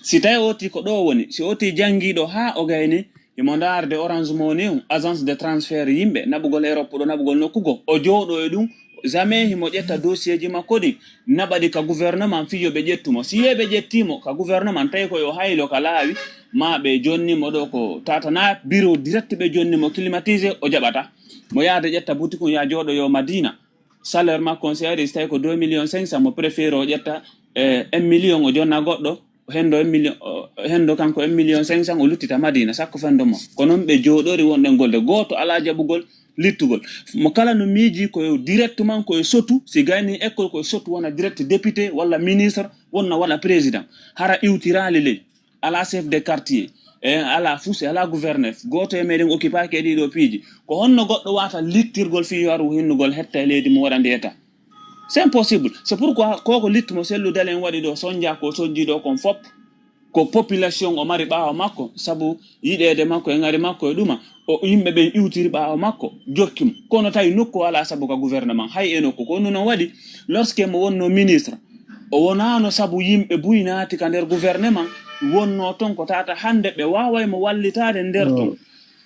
Si tawi oti ko ɗo woni, si oti janngiiɗo haa o gayni, himo ndaarde Orange Money on, agence de transfert yimɓe, naɓugol Europe ɗo, naɓugol nokku goo. O jooɗo e ɗum, jamais himo ƴetta dossier ji makko ɗin, naɓa ɗi ka gouvernement fii yo ɓe ƴettu mo. Si yee ɓe ƴettii mo ka gouvernement, tawi ko yo haylo ka laawi, ma ɓe jonni mo ɗo ko tata na bureau direct ɓe jonni mo climatisé, o jaɓata. Mo yaade ƴetta boutique on, ya jooɗo yo Madina. Salaire makko on si ari, si tawi ko deux millions cinq cents, mo préféré o ƴetta eh, un million o jonna goɗɗo, hendo un million, o- hendo kanko un million cinq cents o luttita Madina, sakko fendo mo. Ko non ɓe jooɗori wonɗen golde. Gooto alaa jaɓugol littugol. Mo kala no miiji ko yo directement ko e sotu, si gayni école ko e sotu wona direct député walla ministre, wonna wona président. Hara iwtiraali ley. Alaa chef de quartier. E alaa fus, alaa gouverneur. Gooto e meɗen occupaki e ɗiɗo piiji. Ko honno goɗɗo wata littirgol fii yo aru hinnugol hetta e leydi mo waɗandi état? C'est impossible. C'est pourquoi koko littu mo sellu dalen waɗi ɗo sonja ko sonji ɗo kon fop. Ko population o mari ɓaawo makko, sabu yiɗeede makko e ŋari makko e ɗuma, o yimɓe ɓen iwtiri ɓaawo makko, jokki mo. Kono tawi nokku o alaa sabu ka gouvernement, hay e nokku. Ko ɗum non waɗi, lorsque mo wonno ministre, o wonaano sabu yimɓe buy naati ka nder gouvernement, wonno ton ko tata hannde ɓe waaway mo wallitaade nder ton.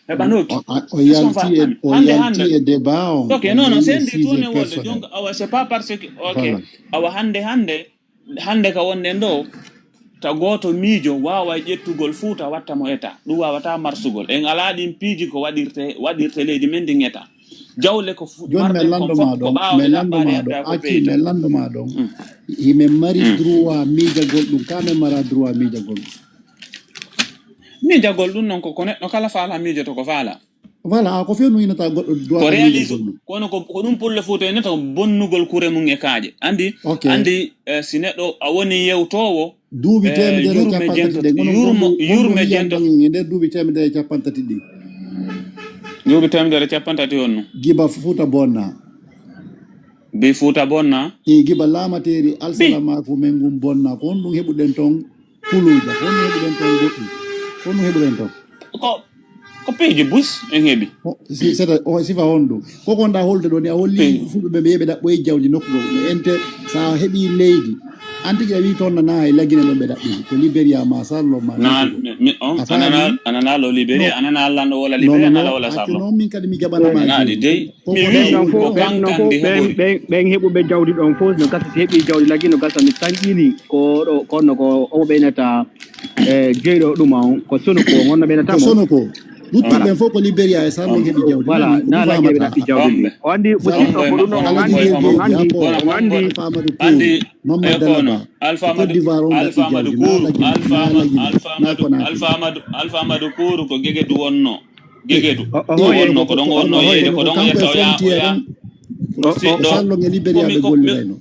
Heɓanooki. O- a- o Est-ce qu'on va yalti e hannde o hannde yalti hannde e débat on ok o non non yehi c'est e un sujet détourné wolde personnel. Donc awa c'est pas parce que ok Voilà. Awa hannde hannde hannde ka wonɗen ɗo, ta gooto miijo waawa ƴettugol Fuuta watta mo état, ɗum waawata marsugol. En alaa ɗin piiji ko waɗirte waɗirte leydi men ndin état. Jawle ko fu- Joni mi marɗen kon lanndo ma fof ko ɗon, ɓaawɗe mi lanndo ɗaɓɓaade ma ɗon, adda ko acci ɓeydo. Mi lanndo ma ɗon. Mm. Himen mari Mm. droit miijagol ɗum, ka min mara droit miijagol ɗum. Miijagol ɗum non ko ko neɗɗo kala faala miijoto ko faala. Voilà, a ko few no inata goɗɗo droit Ko ka réalise miijagol ɗum. Kono ko ko ɗum pulle Fuuta en nata bonnugol kure mum e kaaƴe. Anndi Ok. Anndi eh, si neɗɗo a woni yewtoowo Duuɓi eh, teemedere yurme capantati jento ɗe. Ngono yurmo gonɗo- yurme gonɗo jento wiyan ɗon e nder duuɓi teemedere capantati ɗi. Duuɓi teemedere capantati honno? Giba Fuuta bonna. Bi Fuuta bonna. E giba laamateeri alsalamaaku men ngun bonna. Ko honɗum heɓuɗen toon kuluuja? Ko honɗum heɓuɗen toon goɗɗum? Ko honɗum heɓuɗen toon? Ko ko piiji bus en heɓi. Ho- si- seta- o sifa honɗum? Ko ko nda holde ɗo ni a holli Piiji. Fulɓe ɓe ɓe ɓe ɗaɓɓoyi jawdi nokku goo. No ente so a heɓi leydi. An tigi a wii toon nanaa e Lagine ɗon ɓe ɗaɓɓi. Ko Liberia ma Sallo ma Na nokku goo. mi- on A faami? Anana anana lo Liberia No. Anana lanɗo wala Non, Liberia non, nala non. Wala Accu Sallo. Noon min kadi mi jaɓanama Naɗi joni. Dey. Ko Mi ko wi ɗon ko ɗo. Kankan ndi Ɓen heɓori. ɓen ɓen heɓuɓe jawdi ɗon fof no gasa si heɓi jawdi Lagine no gasa mi sanƴini ko ɗo kono ko omo ɓeynata e jeyɗo ɗuma on ko Sonoko on honno ɓeynata Ko mo. Sonoko. Luttuɓe ɓen fof ko Liberia e Saloum heɓi jawdi. Voilà, na Langue ɓe ɗaɓɓi jawdi ndi. O anndi musiɗɗo ko ɗum ɗon o anndi, o anndi, o anndi. Andi, e kono, Alpha Amadou, Alpha Amadou Kourou, Alpha Amadou, Alpha Amadou, Alpha Amadou Kourou ko Gegedu wonno. Gegedu. O wonno, ko ɗon o wonno yeeyde, ko ɗon o yetta o yaa, o yaa. Ko Saloum e Liberia ɓe gollirayno.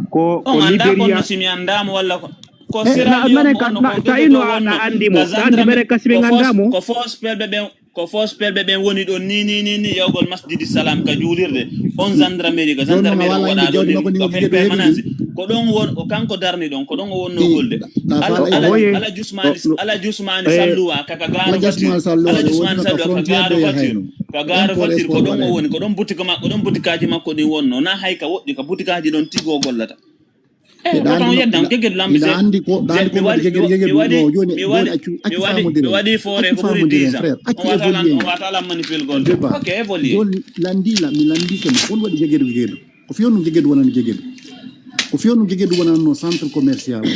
Ko, ko Liberia. On anndaa kono si mi anndaa mo walla ko. Ko Sierra Leone wonno, ko Gegedu wonno. Ka zandra, ko foos pelɓe ɓen. Ko foos pelɓe ɓen woni ɗon ni, ni, ni, ni, yawgol Masjidi Salam ka juulirde. On gendarmerie, ko gendarmerie o waɗa ɗon ni, ko permanence. Ko ɗon won, ko kanko darni ɗon, ko ɗon o wonno golde. Ala, ala, ala Jusmani, ala Jusmani Salluwa, ka, ka gaaro voiture. Ala Jusmani Salluwa, ka gaaro voiture, ka gaaro voiture, ko ɗon o woni, ko ɗon boutique ma, ko ɗon boutiqueaji makko ɗin wonno. Na hay ka woɗɗi, ka boutiqueaji ɗon tigo gollata. Eh, ko ɗon yeddan, Gegedu lambi se. Miɗa anndi ko, miɗa anndi ko waɗi Gegedu, Gegedu. No, jooni, jooni accu, accu faamondiren. Mi waɗi foore ko ɓuri dix ans. Accu évoluer. On wata lan mani fil gol. Ok, évoluer. Jooni lanndi la, mi lanndi ko on waɗi Gegedu, Gegedu. Ko fiyo no Gegedu wonani Gegedu. Ko fiyo no Gegedu wonanno centre commercial o.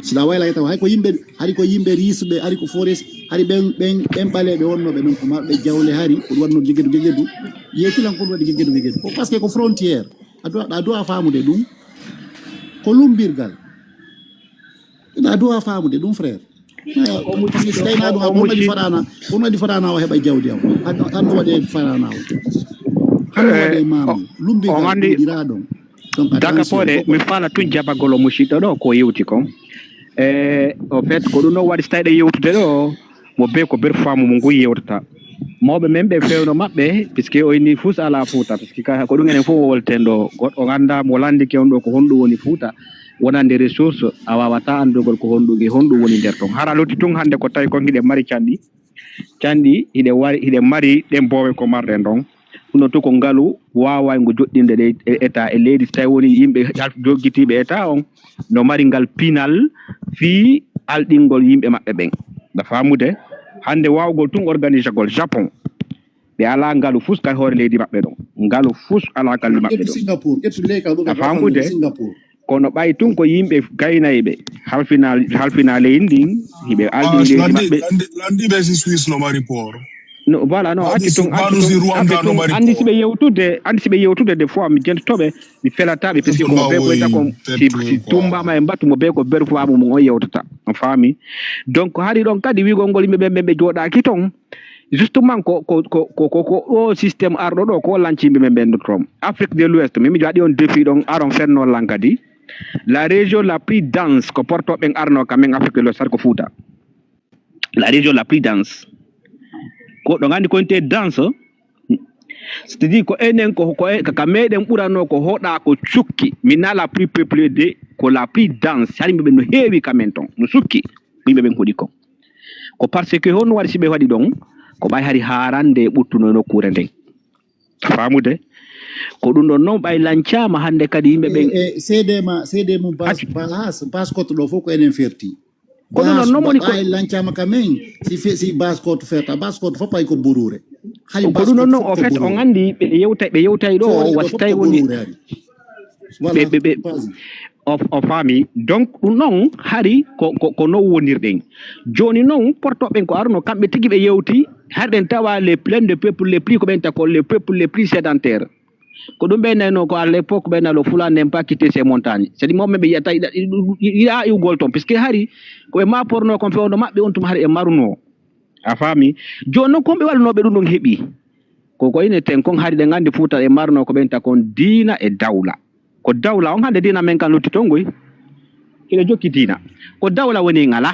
Si la wayla taw hay ko yimɓe, hari ko yimɓe risɓe, hari ko forest, hari ɓen, ɓen, ɓen ɓaleeɓe wonnooɓe ɗon ko marɓe jawle hari, ko ɗum waɗno Gegedu, Gegedu. Yeetilan ko ɗum waɗi Gegedu, Gegedu. Ko parce que ko frontière. A doit, a doit faamude ɗum. Ko lumbirgal. Ina duwa faamude ɗum, frère. Parce que si tawi na ɗum, on waɗi fotana, on waɗi fotana o heɓa jawdi am. An, an waɗi fotana o. An waɗi maam. Lumbirgal ɗum. Daka pore, mi fala tun jabagol o musidɗo ɗo ko yewti kon. E, au fait, ko ɗum ɗo waɗi si tawi ɗe yewtude ɗo, mo be ko ber faamu mo ngun yewtata. Mawɓe men ɓe fewno maɓɓe, puisque o inni fus ala Fuuta, puisque ka, ko ɗum enen fof wolten ɗo. Goɗɗo annda mo landike on ɗo ko honɗum woni Fuuta, wonande ressource, a wawata anndugol ko honɗum e honɗum woni nder ton. Hara lutti tun hannde ko tawi kon hiɗen mari canɗi, canɗi hiɗen wari, hiɗen mari ɗen boowe ko marɗen ɗon. Ɗum ɗon tun ko ngalu waawaygo joɗɗinde ɗe e état e leydi, so tawi woni yimɓe hal-, joggitiiɓe état on no mari ngal pinal fii alɗingol yimɓe maɓɓe ɓen. Nda faamude, hannde waawgol tun organisagol Japon, ɓe alaa ngalu fus ka hoore leydi maɓɓe ɗon. Ngalu fus alaa ka leydi maɓɓe ɗon. Ƴettu Singapour, ƴettu leyka ɗo. A faamude? Singapour. Kono ɓay tun ko yimɓe gaynayɓe, halfina, halfina leydi ndin, hiɓe alɗini leydi maɓɓe. Landi, landi, landiɓe si Suisse no mari port. No, voilà, no, accu tun, accu tun, accu tun, anndi si ɓe yewtude, anndi si ɓe yewtude des fois, mi jentotoɓe, mi felataɓe, parce que ko mo be ko ita kon, si, si tummbama e mbatu mo be ko beru faamu mum on yewtata. On faami? Donc, hari ɗon kadi wi'ugol ngol yimɓe ɓen, ɓen ɓe jooɗaaki ton, justement, ko, ko, ko, ko, ko, ko ɗo système arɗo ɗo, ko lanci yimɓe ɓen ɓen ɗo ton. Afrique de l'Ouest, min mi waɗi on défi ɗon, aron fenno lan kadi. La région la plus dense, ko porto ɓen arno ka men Afrique de l'Ouest, har ko Fuuta. La région la plus dense. Ko ɗo nganndi ko inte dense, c'est-à-dire ko enen ko, ko e-, ka, ka meɗen ɓurano ko hoɗa ko cukki. Min na la plus peuplée de, ko la plus dense. Hari yimɓe ɓen no heewi ka men ton, no sukki. Ko yimɓe ɓen hoɗi kon. Ko parce que honno waɗi si ɓe waɗi ɗon, ko ɓay hari haarande e ɓuttuno e nokkuure nden. Faamude? Ko ɗum ɗon non ɓay lancaama hannde kadi yimɓe ɓen. E, e, seede ma, seede mum bas, accu. Bas, bas kotto ɗo fof ko enen ferti. Ko ɗum ɗon non woni ko ɓay lancaama ka men, si fe-, si bas kotto ferta, bas kotto fof pay ko buruure. Hari ko bas ɗum ɗon kotto non, fof au ko fait, buruure. On anndi ɓe yewtay, ɓe yewtay ɗo, wasi tawi woni. Buruure hari. Voilà, ɓe, ɓe, ɓe, vas-y. O, o faami. Donc, ɗum ɗon hari ko, ko, ko non wonirɗen. Jooni non, porto ɓen ko arno, kamɓe tigi ɓe yewti, hari ɗen tawa les plaines de peuple les plus, ko ɓen ta ko les peuples les plus sédentaires. Ko ɗum ɓe nayno ko à l'époque ɓe nalo Fulani n'aime pas quitter ces montagnes. C'est-à-dire, mawɓe ɓe yiyata, yiɗa, yiɗa iwgol ton, puisque hari ko ɓe maporno kon fewndo maɓɓe on tuma hari ɓe maruno. A faami? Jooni non, kon ɓe wallunoɓe ɗum ɗon heɓi. Ko, ko ine ten kon hari ɗe nganndi Fuuta e marno ko ɓen ta kon diina e dawla. Ko dawla on hannde diina men kan lutti ton ngoy. Hiɗo jokki diina. Ko dawla woni ngala.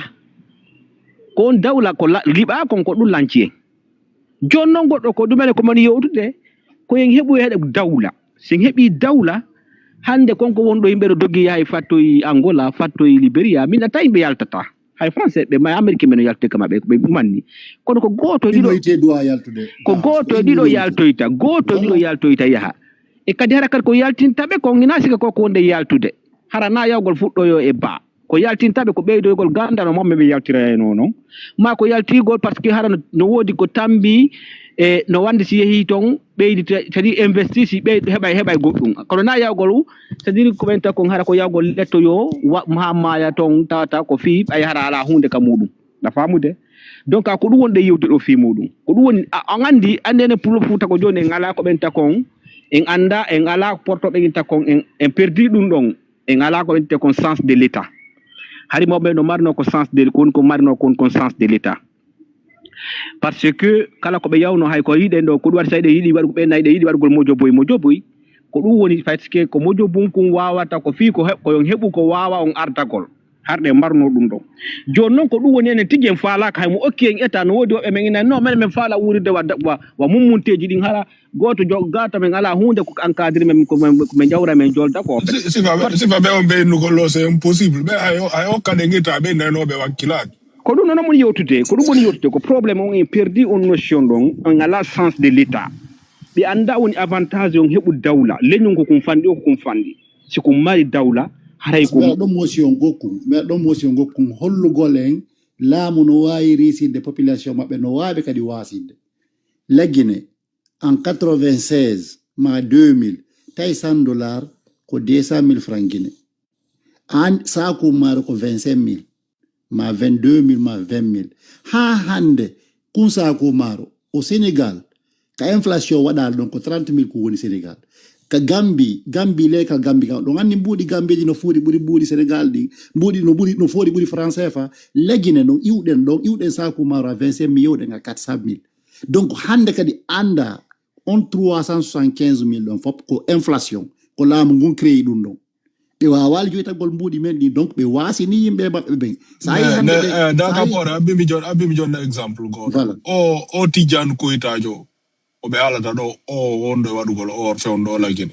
Ko on dawla ko la-, liɓa kon ko ɗum lanci en. Jooni non goɗɗo ko ɗumene ko mani yewtude. Ko en heɓu e dawla. Si en heɓi dawla, hannde kon ko wonɗo yimɓe ɗo doggi yahay fattoyi Angola, fattoyi Liberia, min a tawi ɓe yaltata. Hay Français ɓe ma Amérique men no yaltude kama ɓe, ɓe manni. Kono ko gooto e ɗiɗo, ko gooto e ɗiɗo yaltoyta, gooto e ɗiɗo yaltoyta yaha. E kadi hara kadi ko yaltinta ɓe kon ina sika ko ko wonde yaltude. Hara na yawgol fuɗɗoyo e ba. Ko yaltinta ɓe ko ɓeydoygol gandano maɓɓe ɓe yaltirayno non. Ma ko yaltigol parce que hara no, no woodi ko tambi e no wande si yehi ton ɓeydi te-, c'est-à-dire investi si ɓeydi heɓay, heɓay goɗɗum. Kono na yawgol, c'est-à-dire ko ɓen ta kon hara ko yawgol lettoyo wa-, ha maaya ton tawata ko fii ɓay hara ala huunde ka muɗum. Na faamude? Donc ko ɗum woni ɗe yewtude ɗo fii muɗum. Ko ɗum woni, a- on anndi, anndi enen Pullo Fuuta ko jooni en alaa ko ɓen takon, en annda, en alaa porto ɓe takon, en, en perdi ɗum ɗon. En alaa ko ɓe takon sens de l'État. Hari mawɓe no marno ko sens de, ko woni ko marno kon kon sens de l'État. Parce que kala ko ɓe yawno, hay ko yiɗen ɗo, ko ɗum waɗi sa yiɗe yiɗi waɗugo ɓe nayi ɗe yiɗi waɗugol mojo boy, mojo boy. Ko ɗum woni parce que ko mojo bunkun waawata ko fii ko he- ko yon heɓu ko waawa on artagol. Harɗe mbarno ɗum ɗon. Jooni noon ko ɗum woni enen tigi en faalaaka hay mo okki en eta no woodi woɓɓe men ina non men men faala wuuride wa, wa, wa mummunteeji ɗin hara gooto jo gaato men alaa huunde ko encadre men ko men ko men jawra men jolda ko. Si- sifa ɓe- sifa ɓe on ɓe innugol ɗo c'est impossible ɓe hay hay okka ɗe ngita ɓe naynoɓe wakkilaaki. Ko ɗum noon woni yewtude ko ɗum woni yewtude ko problème on en perdi on notion ɗon on alaa sens de l'état. Ɓe annda woni avantage on heɓu dawla leñol ko kum fanndi o ko kum fanndi. Si kum mari dawla haray ko mbeɗa ɗon motion gokkun mbeɗa ɗon motion gokkun hollugol en laamu no waawi risinde population maɓɓe no waawi kadi waasinde. Laggine en quatre-vingt-seize ma deux mille tawi cent dollars ko deux cent mille francs Guinée. An saaku maaro ko vingt-cinq mille ma vingt-deux mille ma vingt mille. Haa hannde kun saaku maaro o Sénégal ka inflation waɗaali ɗon ko trente mille ko woni Sénégal. Ka Gambi Gambi leykal Gambi kam ɗon anndi mbuuɗi Gambiji no fuuɗi ɓuri mbuuɗi Sénégal ɗi mbuuɗi no ɓuri no fooɗi ɓuri France fa. Laggine ɗon iwɗen ɗon iwɗen saaku maaro a vingt-cinq mille yewɗen a quatre cent mille. Donc hannde kadi annda on trois cent soixante-quinze mille ɗon fof ko inflation ko laamu ngun créé ɗum ɗon. Ɓe waawaali joytagol mbuuɗi men ɗi donc ɓe waasini yimɓe maɓɓe ɓen. Sa yi hannde ɓe- da ka pore abbimi jon abbimi jonna exemple gooto. Voilà. O o Tidiane Koytajo o ɓe haalata ɗo o wonɗo e waɗugol o fewndo o Laggine.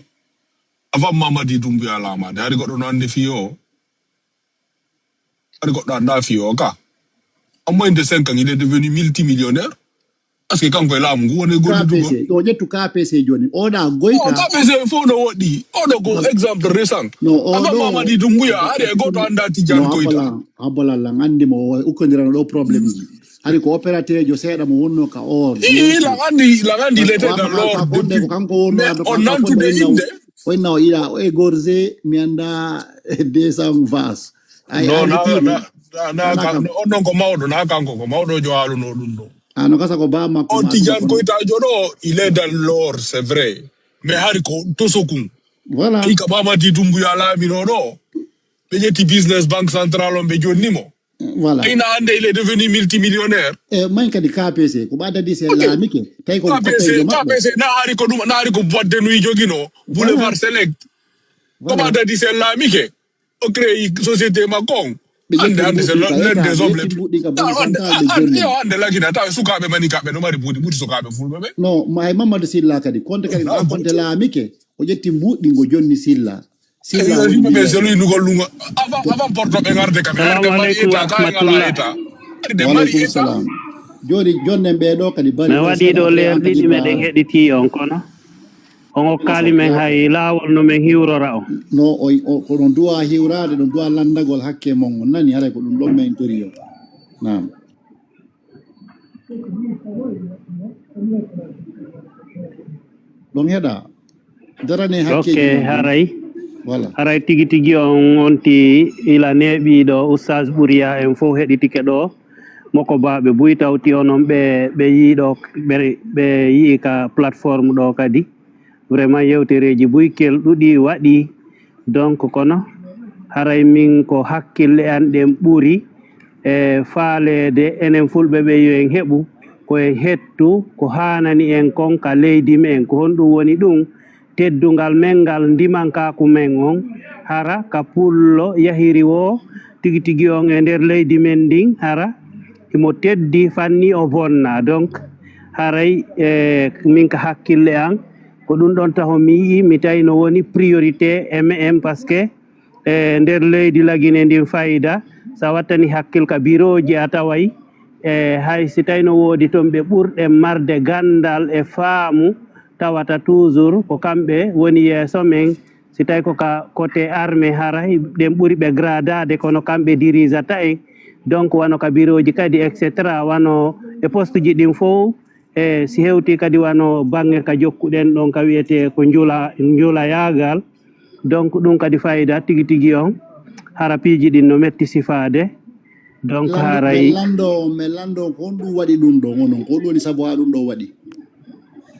Avant Mamadi Doumbouya laamaade hari goɗɗo no anndi fii o hari goɗɗo annda fii o ka. En moins de cinq ans il est devenu multimillionnaire. Parce que kanko e laamu ngu woni golludugo. K P C o ƴettu K P C jooni oɗa goyta. K P C fof no woɗɗi oɗo ko exemple récent. No oɗo Mamadi Doumbouya hari e goto anda Tidiane Koyta. Abbalal lan andi mo o ukkondirano ɗo problème ji. Hari ko opérateur jo seeɗa mo wonno ka or. Ii lan andi lan andi lete da lor depuis. On nantude inde. O inna o ila o égorgé mi anda deux cents vases. Ay non na na na on non ko mawɗo na kanko ko mawɗo jo haaluno ɗum ɗo. Ano kasa ko ba makko on Tidiane Koyta joɗo il est dans l'or c'est vrai. Mais hari ko tosokun. Voilà. Ay ka Mamadi Doumbouya laamino ɗo. Ɓe ƴetti business banque centrale on ɓe jonni mo. Voilà. Ina hannde il est devenu multimillionnaire. E man kadi K P C ko ɓa dadi sen laamike tawi ko K P C K P C na hari ko ɗum na hari ko boîte de nuit jogino boulevard select. Ko ɓa dadi sen laamike o créé société makko on. Hannde hannde c'est l'un des hommes les plus hannde lagina taw sukaaɓe mani kaɓe no mari buuɗi ɓuti sukaaɓe fulɓe ɓe. Non ma e Mamadou Silla kadi konte kadi ko konte laamike o ƴetti mbuuɗi ngo jonni Silla. Yimɓe ɓe so luynugol ɗum avant avant porto ɓe garde kam garde mari état ka en ala état. Garde mari état. Jooni jonnen ɓee ɗo kadi bari. Mi waɗi ɗo leer ɗiɗi meɗen heɗiti on kono on okkaali men hay laawol no men hiwrora on. No o ko ɗon duwa hiwraade ɗon duwa lanndagol hakke mon on nani haray ko ɗum ɗon men tori o. Naam. Ɗon heɗa darane hakke. Ok haray. Voilà. Haray tigi tigi on onti ila neeɓiiɗo oustaz ɓuriya en fof heɗitike ɗo moko ba ɓe buy tawti onon ɓe ɓe yiiɗo ɓe ɓe yii ka plateforme ɗo kadi. Vraiment yewtereeji buy kelɗuɗi waɗi. Donc kono haray min ko hakkille an ɗen ɓuri e faaleede enen fulɓe ɓe yo en heɓu ko en hettu ko haanani en kon ka leydi men ko honɗum woni ɗum teddungal men ngal ndimankaaku men on hara ka pullo yahiri woo tigi tigi on e nder leydi men ndin hara himo teddi fanni o bonna donc haray e min ka hakkille an ko ɗum ɗon taho mi yi'i mi tawi no woni priorité e me'en parce que e nder leydi lagine ndin fayida sa wattani hakkil ka birooji a taway e hay si tawi no woodi toon ɓe ɓurɗen marde ganndal e faamu tawata toujours ko kamɓe woni yeeso men si tawi ko ka côté armée haray ɗen ɓuri ɓe gradaade kono kamɓe dirijata en donc wano ka birooji kadi et cetera wano e poste ji ɗin fof e si hewti kadi wano bange ka jokkuɗen ɗon ka wiyete ko njula njulayaagal donc ɗum kadi fayida tigi tigi on hara piiji ɗin no metti sifaade Donc haray lanndo, mi lanndo ko honɗum waɗi ɗum ɗon onon, ko ɗum woni sabu haa ɗum ɗo waɗi?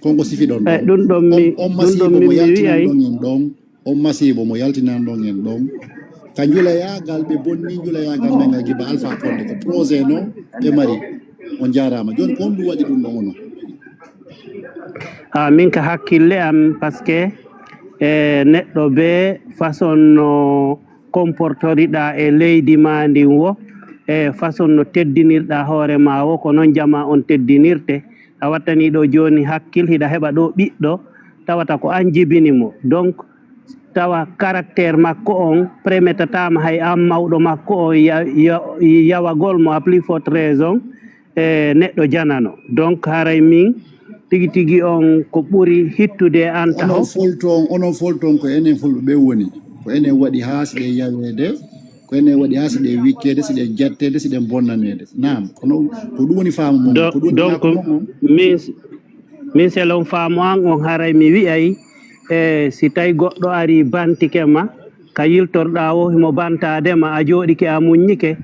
Kon ko sifi ɗon ɗon. Ɗum ɗon mi, on ɗum ɗon masiibo mo yaltinan ɗon en ɗon, on masiibo mo yaltinan ɗon en ɗon, ka njulayaagal ɓe bonni njulayaagal men ngal giba Alpha Condé, ko projet non ɓe mari. On jaaraama. Jooni ko honɗum waɗi ɗum ɗon onon? Ha min ka hakkille am, parce que e neɗɗo be façon no comportoriɗa e leydi ma ndin wo, e façon no teddinirɗa hoore ma wo, ko non jama on teddinirte. A wattani ɗo jooni hakkil, hiɗa heɓa ɗo ɓiɗɗo, tawata ko an jibini mo. Donc tawa caractère makko on premetataama hay an mawɗo makko on ya- ya- yawagol mo, à plus forte raison e neɗɗo janano. Donc haray min tigi tigi on ko ɓuri hittude e an taho. Onon folton, onon folton ko enen fulɓe ɓe woni, ko enen waɗi haa si ɗe yaweede, ko enen waɗi haa si ɗe wikkeede, si ɗe jatteede, si ɗe bonnaneede. Naam, kono ko ɗum woni faamu mon. Donc min, min selon faamu an on, haray mi wi'ay e si tawi goɗɗo ari bantike ma ka yiltorɗa wo, himo bantaade ma, a jooɗike a muññike,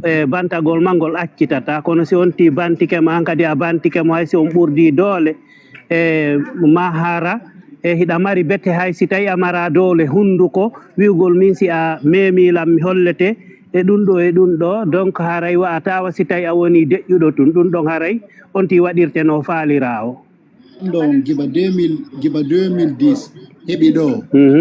e bantagol ma ngol accitata. Kono si on ti bantike ma, an kadi a bantike mo, hay si on ɓurdi doole e ma hara e hiɗa mari bete, hay si tawi a mara doole hunduko wi'ugol min si a memi lam mi hollete e ɗum ɗo e ɗum ɗo. Donc haray wa'ata wa si tawi a woni deƴƴuɗo tun, ɗum ɗon haray on ti waɗirte no faalira o. Ɗon giba deux mille, giba deux mille dix heɓi ɗo,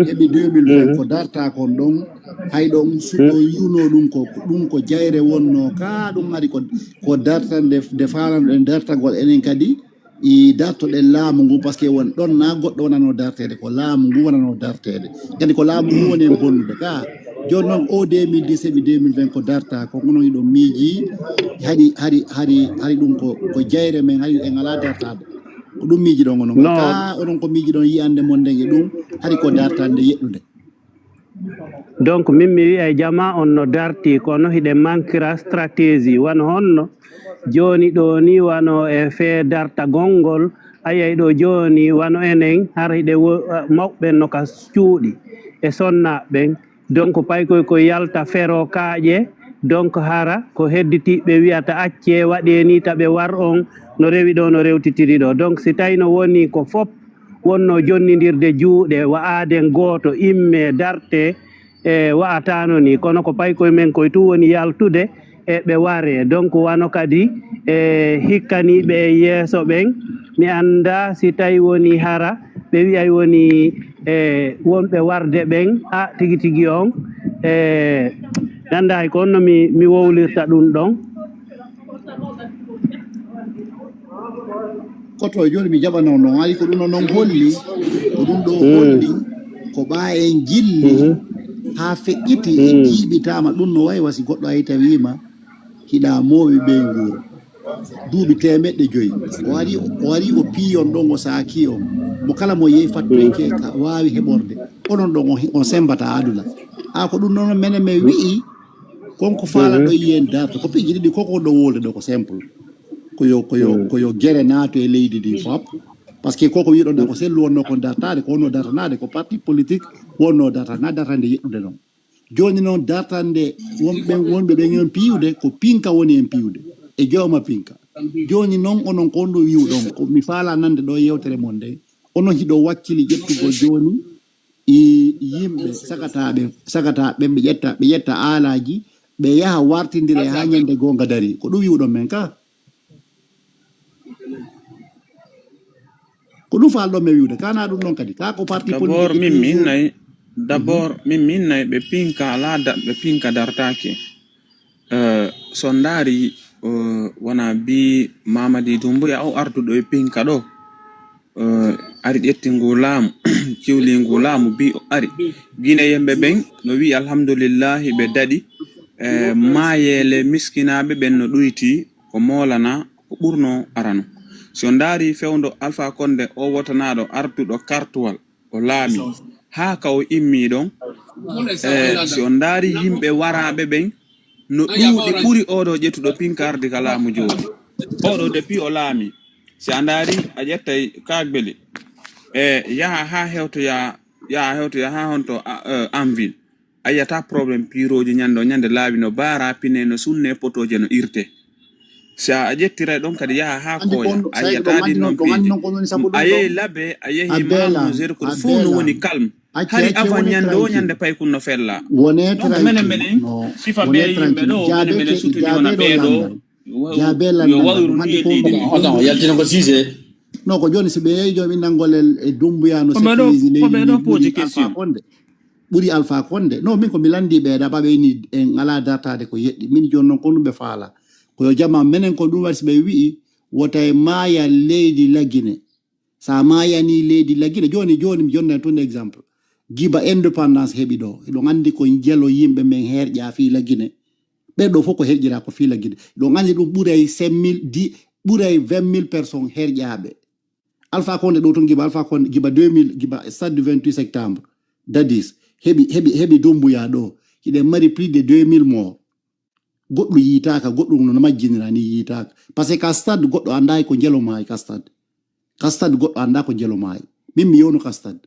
heɓi deux mille vingt ko darta kon ɗon. Hay ɗon suɗo yiwno ɗum ko, ɗum ko jayre wonno ka, ɗum ari ko, ko darta nde, nde faalano ɗen dartagol enen kadi. I dartoɗen laamu ngu, parce que won ɗon na goɗɗo wonano darteede, ko laamu ngu wonano darteede. Kadi ko laamu ngu woni en bonnude ka. Jooni noon o deux mille dix heɓi deux mille vingt ko darta ko, onon hiɗon miiji hari, hari, hari, hari ɗum ko, ko jayre men, hari en alaa dartaade. Ko ɗum miijiɗon onon. Ka onon ko miijiɗon yiyande mon nden e ɗum, hari ko dartande yeɗɗude. Donc min mi wi'ay jama on no darti, kono hiɗe mankira stratégie. Wano honno jooni ɗo ni, wano e fee dartagol ngol, a yiyay ɗo jooni wano enen hara hiɗe wo- mawɓe no ka cuuɗi e sonnaaɓe ɓen. Donc paykoy ko yalta fero kaaƴe. Donc hara ko hedditiiɓe wi'ata accee waɗee ni ta ɓe war on no rewi ɗo, no rewtitiri ɗo. Donc si tawi no woni ko fop wonno jonnindirde juuɗe, wa'aden gooto imme darte e wa'atano ni, kono ko paykoy men koy tun woni yaltude e ɓe waree. Donc wano kadi e hikkaniiɓe e yeeso ɓen, mi annda si tawi woni hara ɓe wi'ay woni e wonɓe warde ɓen, a tigi tigi on e mi annda hay ko honno mi, mi wowlirta ɗum ɗon. Koto jooni mi jaɓano noon, ari ko ɗum ɗo noon holli, ko ɗum ɗo holli ko ɓaa en jilli haa feƴƴiti e jiiɓitaama. Ɗum no wayi wasi goɗɗo ay tawiima hiɗa moowi ɓey nguura duuɓi teemeɗɗe joyi, o ari, o ari o piyon ɗon, o saaki on mo kala mo yehi fattoyke ka waawi heɓorde. Onon ɗon on, on sembata aduna. A ko ɗum ɗon menen men wi'i kon ko faalaɗo yiyen darto ko piiji ɗiɗi, koko ɗo wolde ɗo ko simple. Ko yo, ko yo, ko yo gere naato e leydi ndi fop. Parce que koko wiɗon ɗa ko sellu wonno kon dartaade, ko wonno dartanaade ko parti politique wonno dartanaade, dartande yeɗɗude noon. Jooni noon dartande wonɓe, wonɓe ɓen en piyude ko pinka woni en piyude e jooma pinka. Jooni noon onon ko honɗum wi'uɗon? Ko mi faala nande ɗo yewtere mon nde, onon hiɗo wakkili ƴettugol jooni i yimɓe sagataaɓe, sagataaɓe ɓe ƴetta, ɓe ƴetta aalaaji ɓe yaha wartindire haa ñande goonga dari. Ko ɗum wi'uɗon men ka? Ko ɗum faalɗon men wi'ude ka? Na ɗum ɗon kadi ka ko parti politique. D'abord min mi innay, d'abord min mi innay ɓe pinka alaa da- ɓe pinka dartaaki. Eh, so ndaari, eh, wona bi Mamadi Doumbouya o arduɗo e pinka ɗo, eh, ari ƴetti ngu laamu, ciwli ngu laamu bi o ari. Guinéen ɓe ɓen no wi'i alhamdulillahi ɓe daɗi, eh, maayeele miskinaaɓe ɓen no ɗuyti ko moolana ko ɓurno arano. Si on ndaari fewndo Alpha Condé o wotanaaɗo arduɗo kartuwal, o laami haa ka o immi ɗon. E si on ndaari yimɓe waraaɓe ɓen no ɗuuɗi ɓuri oɗo ƴettuɗo pinkardi ka laamu jooni. Oɗo depuis o laami, si a ndaari a ƴettay kaagbeli e yaha haa hewtoya, yaha hewtoya haa honto Anville. A yiyata problème piirooji ñande o ñande, laawi no baara, pine no sunne, potooje no irte. Si a ƴettiray ɗon kadi yaha haa kooya, a yiyata ɗin non piiji. A yehi labe, a yehi maamu, zerkuru fof no woni calme. Hari avant ñande o ñande paykun no fella. Donc menen menen sifa ɓe yimɓe ɗo, menen menen sutudi wona ɓeeɗo yo wayru ni e leydi ndi. Yaltina ko sise. Non, ko jooni si ɓe yehi joom innangol e Dumbuya no sécurisé leydi ndi ɓuri Alpha Condé. Ɓuri Alpha Condé. Non, min ko mi lanndi ɓe ɗaɓa ɓe ni en alaa dartaade ko yeɗɗi. Min jooni noon ko ɗum ɓe faala. Ko yo jama menen ko ɗum waɗi si ɓe wi'i wota e maaya leydi Lagine. Sa maayani leydi Lagine, jooni jooni mi jonnay tun exemple. Giba indépendance heɓi ɗo. Eɗon anndi ko njelo yimɓe men herƴa fii Lagine. Ɓe ɗo fof ko herƴira ko fii Lagine. Eɗon anndi ɗum ɓuray cinq mille, dix, ɓuray vingt mille personnes herƴaaɓe. Alpha Condé ɗo tun giba Alpha Condé giba deux mille, giba stade du vingt-huit septembre. Dadis heɓi heɓi heɓi Dumbuya ɗo. Hiɗen mari plus de deux mille morts. Goɗɗum yiitaaka, goɗɗum no majjinira ni yiitaaka. Parce que ka stade goɗɗo anndaa ko njelo maayi ka stade. Ka stade goɗɗo anndaa ko njelo maayi. Min mi yewno ka stade.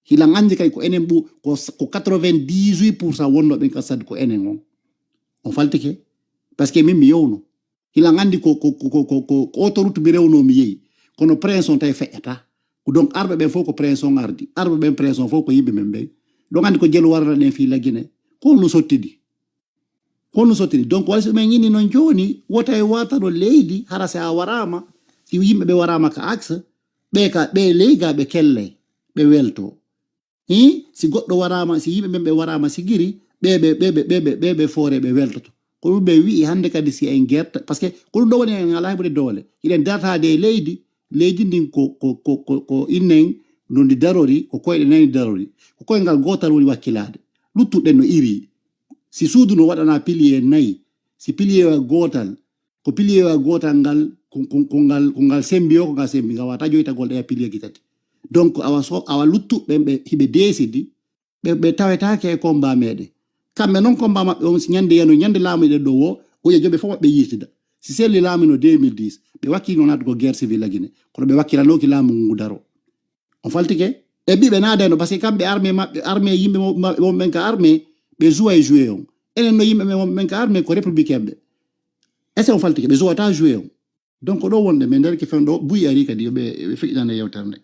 Hilan anndi kay ko enen ɓu ko ko quatre-vingt-dix-huit pour cent wonno ɓen ka stade ko enen on. On faltike. Parce que min mi yewno. Hilan anndi ko ko ko ko ko autoroute mi rewno mi yehi. Kono prince on tawi feƴƴata. Donc arɓe ɓen fof ko prince on ardi. Arɓe ɓen prince on fof ko yimɓe men ɓen. Ɗon anndi ko njelo warata ɗen fii Lagine. Ko honno sottidi? Ko honno sottidi? Donc wala si ɗumen inni noon jooni wota e watano leydi hara si a waraama si yimɓe ɓe waraama ka axe ɓe ka ɓe leyga ɓe kelle ɓe welto. Hi si goɗɗo waraama si yimɓe ɓen ɓe waraama sigiri ɓe ɓe ɓe ɓe ɓe ɓe ɓe foore ɓe weltoto. Ko ɗum ɓe wi'i hannde kadi si en gerta parce que ko ɗum ɗo woni en alaa heɓude doole hiɗen dartaade e leydi. Leydi ndin ko ko ko ko ko innen no ndi darori ko koyɗe nayi ndi darori. Ko koyngal gootal woni wakkilaade. Luttuɗe no iri. Si suudu no waɗana pilier nayi, si pilier wa gootal, ko pilier wa gootal ngal ko ko ko ngal ko ngal sembi o ko ngal sembi ngal wata joytagol ɗaya pilier ji tati. Donc awa so awa luttuɓe ɓe hiɓe deesidi ɓe ɓe tawetaake e combat meɗen. Kamɓe noon combat maɓɓe on si ñande yano ñande laamu ɗen ɗo wo oya joɓe fof maɓɓe yiitida. Si selli laamu no deux mille dix ɓe wakkilino naatugo guerre civil Lagine kono ɓe wakkilanoki laamu ngu daro. On faltike e mbiɓe naadayno parce que kamɓe armée maɓɓe armée yimɓe maɓɓe wonɓen ka armée ɓe jouwa e joué on. Enen no yimɓe men wonɓen ka armée ko républicain ɓe. Est ce que on faltike ɓe jouwata joué on? Donc ɗo wonde min ndarki fen ɗo buy ari kadi yoɓe ɓe feƴƴinane yewtere nde.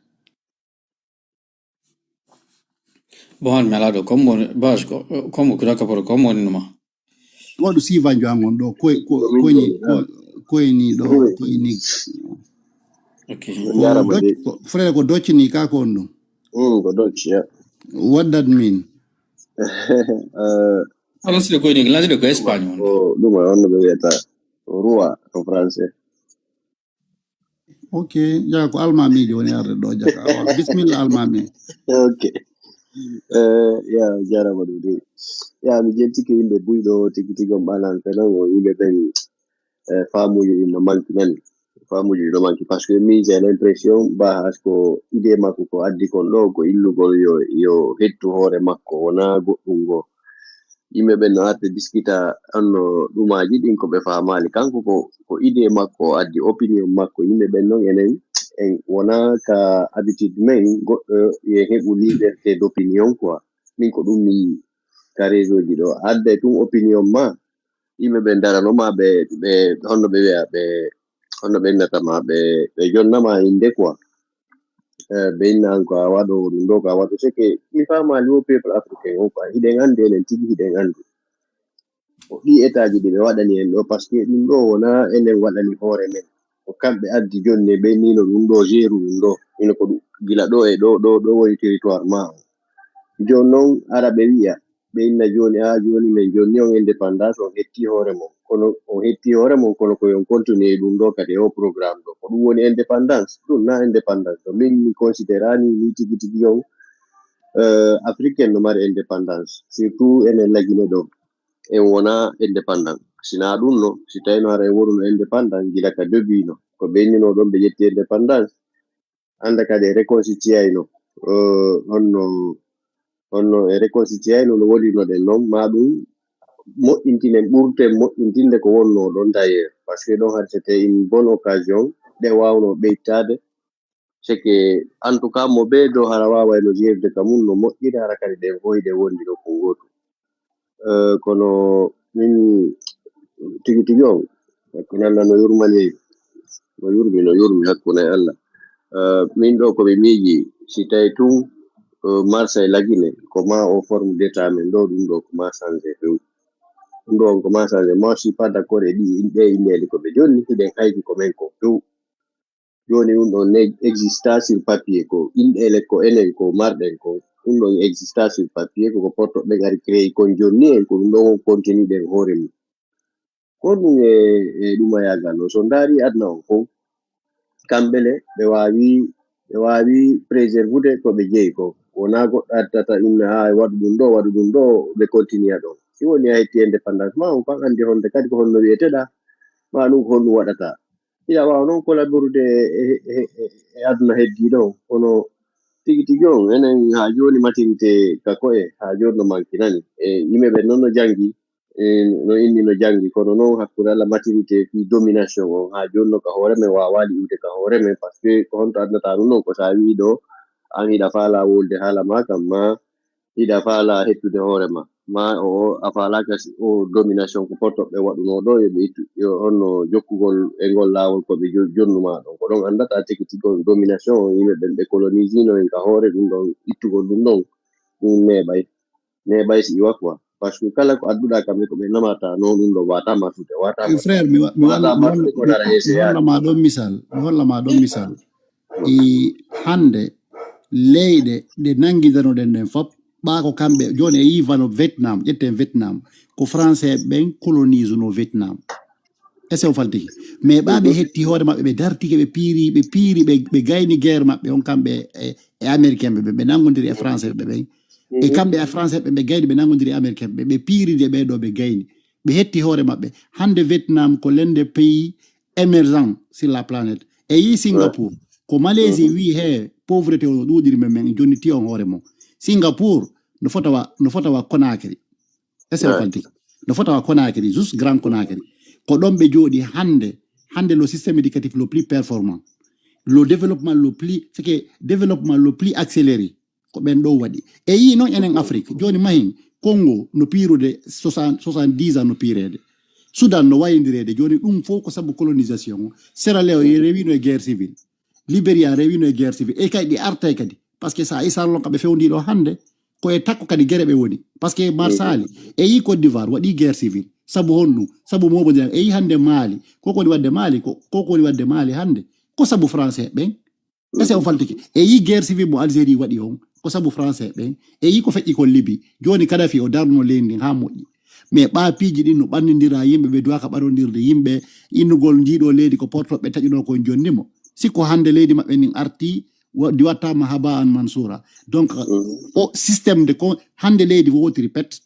Bon, mi alaa ɗo comme woni base ko comme ko kira kaporo comme woni numa. Waɗu sivanjo an on ɗo koy koy koy ni ɗo koy ni. Ok. Frère ko docci ni ka ko on ɗum. Mm, ko docci ya. What that mean? Eh, Lanside koy ni lanside ko Espagne on. ko ɗum on no ɓe wiyata roi en français. Ok, jaka ko almamijo woni arde ɗo jaka. Bismillah almami. Ok. Eh, ya jarama ɗum de. Ya mi jettike yimɓe buyɗo tigi tigi on ɓanan fenan o yimɓe ɓen eh, faamuji ɗin no manki nani. Faamuji ɗin no manki parce que min j'ai l'impression ba has ko idée makko ko addi kon ɗo ko illugol yo yo hettu hoore makko wona goɗɗum goo. Yimɓe ɓen no arde diskita anno ɗumaji ɗin ko ɓe faamaali kanko ko ko idée makko o addi opinion makko yimɓe ɓen noon enen en wona ka habitude men goɗɗo yo heɓu liberté d'opinion quoi. Min ko ɗum mi yii ka réseau ji ɗo adda e tun opinion ma yimɓe ɓe darano ma ɓe ɓe honno ɓe wiya ɓe honno ɓe innata ma ɓe ɓe jonna ma innde quoi. Eh, ɓe inna an ko a waɗo ɗum ɗo ko a waɗo c'est que mi faamaali wo peuple africain o quoi hiɗen anndi enen tigi hiɗen anndi. Ko ɗi état ji ɗi ɓe waɗani en ɗo parce que ɗum ɗo wona enen waɗani hoore men. Ko kamɓe addi jonni ɓe nino ɗum ɗo jeru ɗum ɗo ino ko ɗum gila ɗo e ɗo ɗo ɗo woni territoire ma o. Jooni noon ara ɓe wiya ɓe inna jooni a jooni men jonni on indépendance on hetti hoore mon kono on hetti hoore mon kono ko yon continue ɗum ɗo kadi e o programme ɗo ko ɗum woni indépendance ɗum na indépendance ɗo min mi considérani ni tigi tigi on euh, africaine no mari indépendance surtout enen lagine ɗo en wona indépendant sina ɗum no si tawino hara en wonuno indépendant gila ka début no ko ɓennino ɗon ɓe ƴetti indépendance anda kadi e reconstituayno euh, honno honno e reconstituayno no wonirnoɗen noon ma ɗum moƴƴintinen ɓurten moƴƴintinde ko wonno ɗon d'ailleurs parce que ɗon hari c'était une bonne occasion ɗe wawno ɓeytade c'est que en tout cas mo ɓeydo hara wawayno jeerde ka mum no moƴƴiri hara kadi ɗen fof hiɗen wondi ɗo ko gootum Eh, kono min tigi tigi on, hakkunde Allah no yurmani, no yurmi, no yurmi hakkunde Allah. Eh, min ɗo ko ɓe miiji, si tawi tun, eh, Marseille lagine, ko ma o forme d'état men ɗo, ɗum ɗo ko ma changé few. Ɗum ɗo on ko ma changé. Moi, je suis pas d'accord e ɗi, ɗe inɗeeli ko ɓe jonni, hiɗen hayki ko men ko few. Jooni ɗum ɗon ne exista sur papier, ko inɗeele ko enen ko marɗen ko, ɗum ɗon exista sur papier, ko ko porto ɓe ngari créé kon jonni en, ko ɗum ɗon on continue ɗen hoore mum. Ko ɗum e, e ɗumayaagal o. So ndaari aduna on fof, kamɓe le, ɓe waawi, ɓe waawi préservude ko ɓe jeyi ko. Wonaa goɗɗo addata inna, "Haa, waɗu ɗum ɗo, waɗu ɗum ɗo," ɓe continue ɗon. Si woni a hetti indépendance ma, on kan anndi honde kadi ko honno wi'eteɗaa, ma ɗum ko honɗum waɗata. Ina waawa noon collaborude e, e, e, e aduna heddiiɗo on. Kono tigi tigi on, enen haa jooni maturité ka koye, haa jooni no mankinani. E yimɓe ɓen noon no janngi, e no inni no janngi, kono noon hakkunde Allah maturité fii domination on, haa jooni no ka hoore men waawaali iwde ka hoore men, parce que ko honto adnata ɗum noon, ko so a wi'i ɗo, an hiɗa faalaa wolde haala maa kam, ma hiɗa faalaa hettude hoore ma, ma o, o a faalaaka si, o domination ko porto ɓe waɗunoo ɗo, yo ɓe ittu, yo honno jokkugol e ngol laawol ko ɓe jo-, jonnu maa ɗon. Ko ɗon anndata tigi tigi on domination on, yimɓe ɓen ɓe colonisino en ka hoore ɗum ɗon, ittugol ɗum ɗon, ɗum neeɓay. Neeɓay si iwa quoi. Parce que kala ko adduɗaa kamɓe ko ɓe namata noon, ɗum ɗo waata martude, waata Eh, martude. Frère, mi wa-, mi Waata walla, mi martude walla, ko dara mi, mi essayade. Holla ma ɗon misal, mi holla ma ɗon misal. E hannde leyɗe ɗe nanngidanoɗen ɗen fop, ɓaa ko kamɓe, jooni e yii wano Vietnam, ƴetten Vietnam, ko français ɓen colonise no Vietnam. Est-ce que o faltiki? Mais ɓaa ɓe hetti hoore maɓɓe, ɓe dartike, ɓe piiri, ɓe piiri, ɓe, ɓe gayni guerre maɓɓe on kamɓe e, e américain ɓe, ɓe, ɓe nanngondiri e français ɓe ɓen. E kamɓe e français ɓe, ɓe gayni, ɓe nanngondiri e américain ɓe, ɓe piiri de ɓee ɗo, ɓe gayni. Ɓe hetti hoore maɓɓe. Hannde Vietnam ko l'un des pays émergents sur la planète. E yii Singapour, ko Malaisie wi he pauvreté o no ɗuuɗiri men, men jonniti on hoore mum. Singapour no fota wa, no fota wa Conakry. Est-ce que on faltiki? No fota wa Conakry, juste Grand Conakry. Ko ɗon ɓe jooɗi hannde, hannde le système éducatif le plus performant, le développement le plus, c'est que développement le plus accéléré, ko ɓen ɗo waɗi. E yii noon enen Afrique, jooni mahin, Congo no piirude soixante, soixante-dix ans no piireede. Soudan no wayindireede, jooni ɗum fof ko sabu colonisation. Sierra Leone rewino e guerre civile. Libéria rewino e guerre civile. E kay ɗi artay kadi. Parce que so a isar lon ka ɓe fewndi ɗo hannde, ko e takko kadi gere ɓe woni. Parce que Marsali, e yii Côte d'Ivoire waɗi guerre civile. Sabu honɗum? Sabu moɓondiral. E yii hannde Mali. Ko ko woni waɗde Mali? Ko, ko ko woni waɗde Mali hannde? Ko sabu français ɓen. Est-ce que on faltiki? E yii guerre civile mo Algérie waɗi on, ko sabu français ɓen. E yii ko feƴƴi kon Libye. Jooni Kadhafi o darno leydi ndin haa moƴƴi. Mais ɓaa piiji ɗin no ɓannindira yimɓe, ɓe duwaka ɓarondirde yimɓe, innugol ndiɗo leydi ko porto ɓe taƴuno kon jonni mo. Sikko hannde leydi maɓɓe ndin arti, wa-, ndi wattama haba an mansura. Donc, o système de ko hannde leydi wowotiri pet,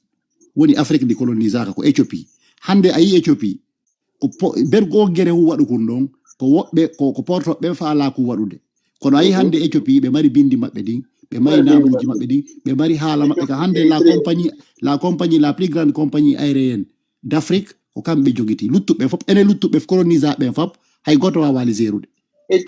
woni Afrique ndi colonisaka ko Éthiopie. Hannde a yii Éthiopie, ko po-, bergo gere hu waɗu kun ɗon, ko woɓɓe, ko, ko porto ɓe faala ku waɗude. Kono a yii hannde Éthiopie, ɓe mari bindi maɓɓe ɗin, ɓe mari naamuuji maɓɓe ɗin, ɓe mari haala maɓɓe ka hannde la compagnie, la compagnie, la plus grande compagnie aérienne d'Afrique, ko kamɓe jogiti. Luttuɓe fof, ene luttuɓe colonisaaɓe ɓen fof, hay gooto waawaali jeerude.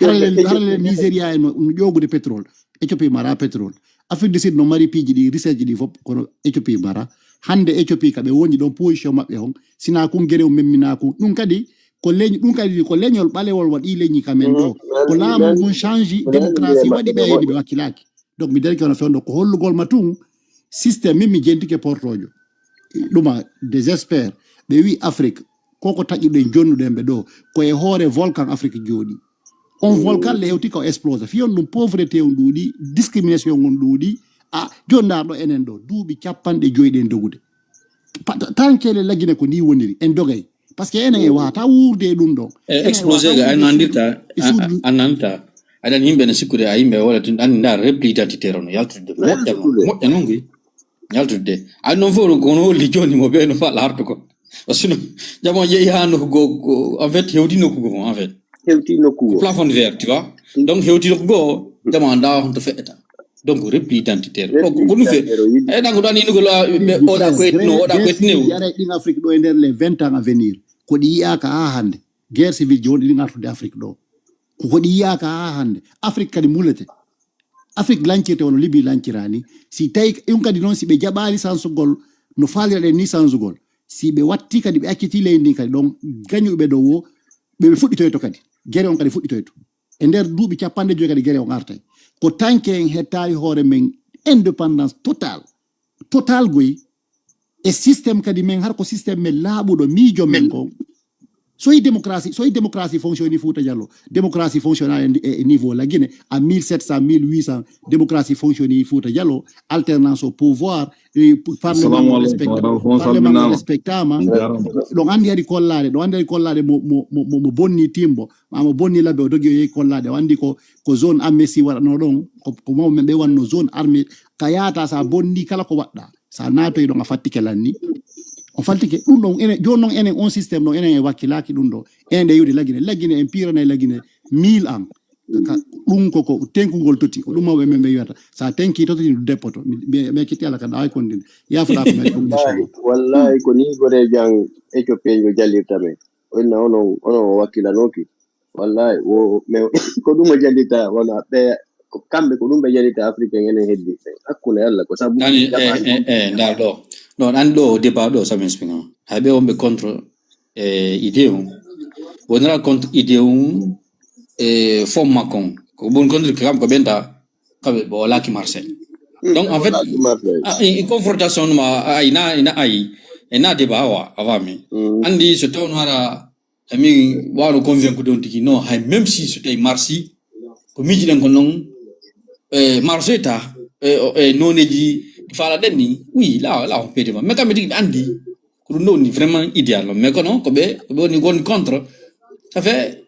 Hara le, hara le Nigeria e no, no ƴoogude pétrole. Éthiopie mara pétrole. Afrique du Sud no mari piiji ɗi, recherche ɗi fof, kono Éthiopie mara. Hannde Éthiopie ka ɓe woni ɗon position maɓɓe on, sina kun gerew memminaa kun. Ɗum kadi ko leñ-, ɗum kadi ko leñol ɓalewol waɗi leñi ka men ɗo. Ko laamu ngun change, démocratie waɗi ɓe ayni ɓe wakkilaaki. Donc mi darike hono fewndo ko hollugol ma tun, système min mi jentike portojo. Ɗuma désespère. Ɓe wi Afrique, koko taƴuɗen jonnuɗen ɓe ɗo, ko e hoore volcan Afrique jooɗi. On volcan le hewti ko explose. Fiyon ɗum pauvreté on ɗuuɗi, discrimination on ɗuuɗi. A, joni ndarɗo enen ɗo, duuɓi capanɗe joyi ɗen dogude. Pa-, ta-, tankele lagine ko ni woniri, en dogay. Parce que enen e wata wuurde e ɗum ɗo. E Enen e explosé wata ga, an wuurde e andirta, e a, suudu. A, a nanta. Aɗan yimɓe ne sikkude, a yimɓe wala tun, an nda repli identitaire on, yaltude. Moƴƴa non, moƴƴa non koy. Yaltude. An non fof, kono holli joni mo ɓe no fa larto ko. Parce que jamo yeehi ha nokku go, go, en fait, hewti nokku go, en fait. Hewti nokku go. Plafond vert, tu vois. Donc, hewti nokku go, jamo anda honto feƴƴata. Donc, repli identitaire. Repli identitaire, o yiɗi. E ɗan ko ɗan yinugol, a, ɓe, oɗa ko etno, oɗa ko etno. Guerre civile yaray ɗin Afrique ɗo e nder les vingt ans à venir. Ko ɗi yi'aka ha hande. Guerre civile joni ɗin artude Afrique ɗo. Ko, ko ɗi yi'aka ha hande. Afrique kadi mulete. Afrique lancirte wano Libye lancira ni. Si tawi, ɗum kadi noon, si ɓe jaɓaali sansugol No faaliraɗen ni sanzugol. Si ɓe watti kadi, ɓe acciti leydi ndin kadi, ɗon gañuɓe dow o, ɓe, ɓe fuɗɗitoyto kadi. Gere on kadi fuɗɗitoyto. E nder duuɓi capanɗe joyi kadi gere on artay. Ko tanke en hettaali hoore men indépendance total. Total goy. E système kadi men, har ko système men laaɓuɗo, miijo men ko. So yi démocratie, so yi démocratie fonctionne Fouta Diallo. Démocratie fonctionne e, e niveau la Guinée, à mille sept cents, mille huit cents, démocratie fonctionne Fouta Diallo, alternance au pouvoir, e, parlement respectama, parlement respectama. Ɗon andi hari kollaade, ɗon andi hari kollaade mo, mo, mo, mo, mo bonni timbo, ma mo bonni labbe o dogi o yehi kollaade, o andi ko, ko zone amnesty waɗano ɗon, ko, ko mawɓe men ɓe wanno zone armée, ka yaata sa bonni kala ko waɗɗa. Sa naatoyi ɗon a fattike lanni. On faltike ɗum ɗon, enen, jooni noon enen on système ɗon, enen en wakkilaaki ɗum ɗo. Enen ɗe yiwde lagine, lagine en piiranay lagine mille ans. Ka, ka, ɗum ko, ko tenkugol toti, ko ɗum mawɓe men ɓe wiyata. Sa tenki toti ɗum deppoto. Mi, mi, mi ekkiti Alla kadi, ay kondin. Yafuɗa ko men ɗum, inchallah. Wallahi, ko ni gore jang Ethiopien yo jallirta men. O inna onon, onon o wakkilanooki. Wallahi, wo, mais ko ɗum o jallita, wona ɓe, ko kamɓe, ko ɗum ɓe jallita Afrique en, enen heddi ɓe. Hakkunde Alla, ko sabu. Ani, e, e, e, ndar ɗo. Non, an ɗo, débat ɗo, Samis Pinga. Hay ɓe wonɓe contre, e, idée on. Wonira contre idée on, e, fo makon. Ko bon contre kam, ko ɓenta, kaɓe, bo laki Marseille. Donc, en fait, a, i, i confrontation ma, a, ina, ina, ay, ina débat wa, avant mi. Andi, so tawno hara, Emi wano convaincu ɗon tigi, non, hay même si so tawi marsi, ko miijiɗen ko noon, e marsoyta, e, o, e nooneeji ɗi faalaɗen ni, oui, la, la, on peut débat. Mais kamɓe tigi ɓe anndi, ko ɗum ɗo woni vraiment idéal, non? Mais kono, ko ɓe, ko ɓe woni, woni contre, ça fait,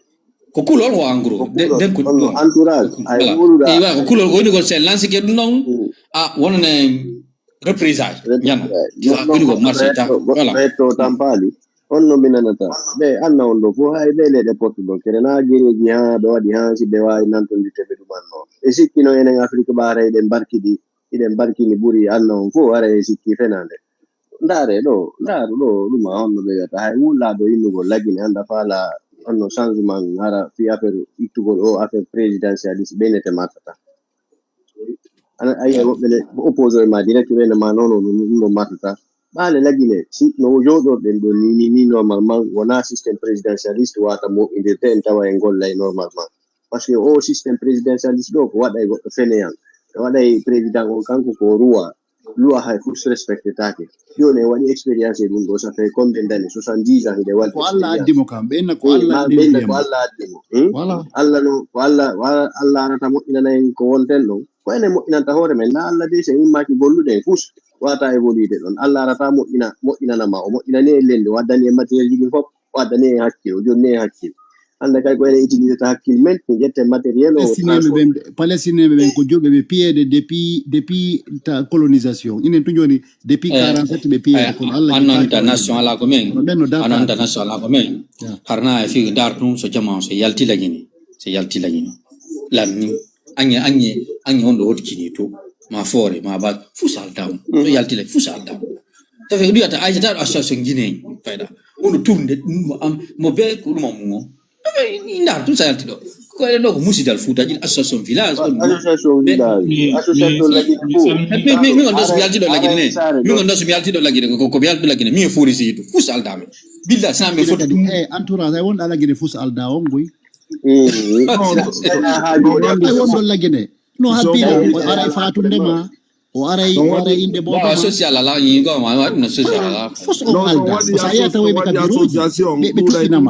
ko kulol ko en gros. Ko kulol. Den, den ko ɗum. Entourage, ay, voilà. Wuluɗa. Eyi, voilà, ko kulol ko woni ko c'est lancé ke ɗum noon, a, wonane représailles, ñano. Représailles. Voilà, woni ko marché ta. Voilà. Ɓe to Tampali, on no mi nanata. Ɓe anna on ɗo fof, hay ɓe leɗe pottu ɗo. Kere na gereji ha, ɓe waɗi ha, si ɓe wawi nantondirde ɓe ɗumanno. E sikki no enen Afrique ɓaara eɗen barkidi, eɗen barkini ɓuri anna on fof, ara e sikki fenande. Ndaare ɗo, ndaaru ɗo, ɗum a on no ɓe wiyata. Hay wulɗa ɗo innugol lagine, anda faala, on no changement, ara fi affaire ittugol o affaire présidentialiste, ɓe nete martata. Ana, ayi, woɓɓe ne opposé ma direct, ɓe ne ma non, non, non, non, martata. Ɓaale lagine, si no jooɗorɗen ɗo ni, ni, ni, normalement, wona système présidentialiste wata moƴƴindirde en tawa en gollay normalement. Parce que o système présidentialiste ɗo ko waɗay goɗɗo fainéant. Ko waɗay président on kanko ko roi. Loi hay fof respecté taake. Jooni en waɗi expérience e ɗum ɗo, ça fait combien d'années? Soixante-dix ans hiɗen waɗi. Ko Allah addi mo kam, ɓe inna ko Allah addi mo. Ɓe inna ko Allah addi mo. Hmm? Voilà. Allah no, ko Allah, wa-, Allah arata moƴƴinana en ko wonten ɗon. Ko enen moƴƴinanta hoore men. Na Allah de, so en immaaki gollude en fus, wata évolude ɗon. Allah arata moƴƴina, moƴƴinana ma. O moƴƴinani en lelli, o addani en matériel ji ɗin fof, o addani en hakkil, o jonni en hakkil. Hannde kay ko enen utilisata hakkil men, min ƴetten matériel o. Palestinenɓe ɓen, Palestinenɓe ɓen ko julɓe, ɓe piyeede depuis, depuis ta colonisation. Inen tun jooni, depuis quarante-sept ɓe piyeede, kono Allah annanta nation ala ko men. Annanta nation ala ko men. Harna e fi dar tun so jama so yalti lagini. So yalti lagini. Lanni. Ange, ange, ange on ɗo hotkini to. Ma foore, ma ba, fus aldam. So yalti lagini, fus aldam. Tafe ɗum wiyata Aysata ɗo association Guinée fayda. Wonɗo tourne ɗum mo am, mo be ko ɗum am mo. Tafe ni ndar tun sa yalti ɗo. Ko eɗen ɗo ko musidal Fuutaji, association village, ko ɗum. Association village. Association Lagine fof. Min, min, min on ɗo so mi yalti ɗo Lagine ne. Min on ɗo so mi yalti ɗo Lagine, ko, ko mi yalti ɗo Lagine. Mi e foori si yitu. Fus aldame. Billa sa mi foti ɗum. Eh, entourage, ay wonɗa Lagine fus alda on goy. Mm. Ay wonɗo Lagine. No habbi o aray fatunde ma. O aray, o aray inde bo. Social ala, yi go ma, wa, no social ala. Fos o alda. Ko sa yata wayɓe ka bureau. Ɓe, ɓe tuɗɗinama.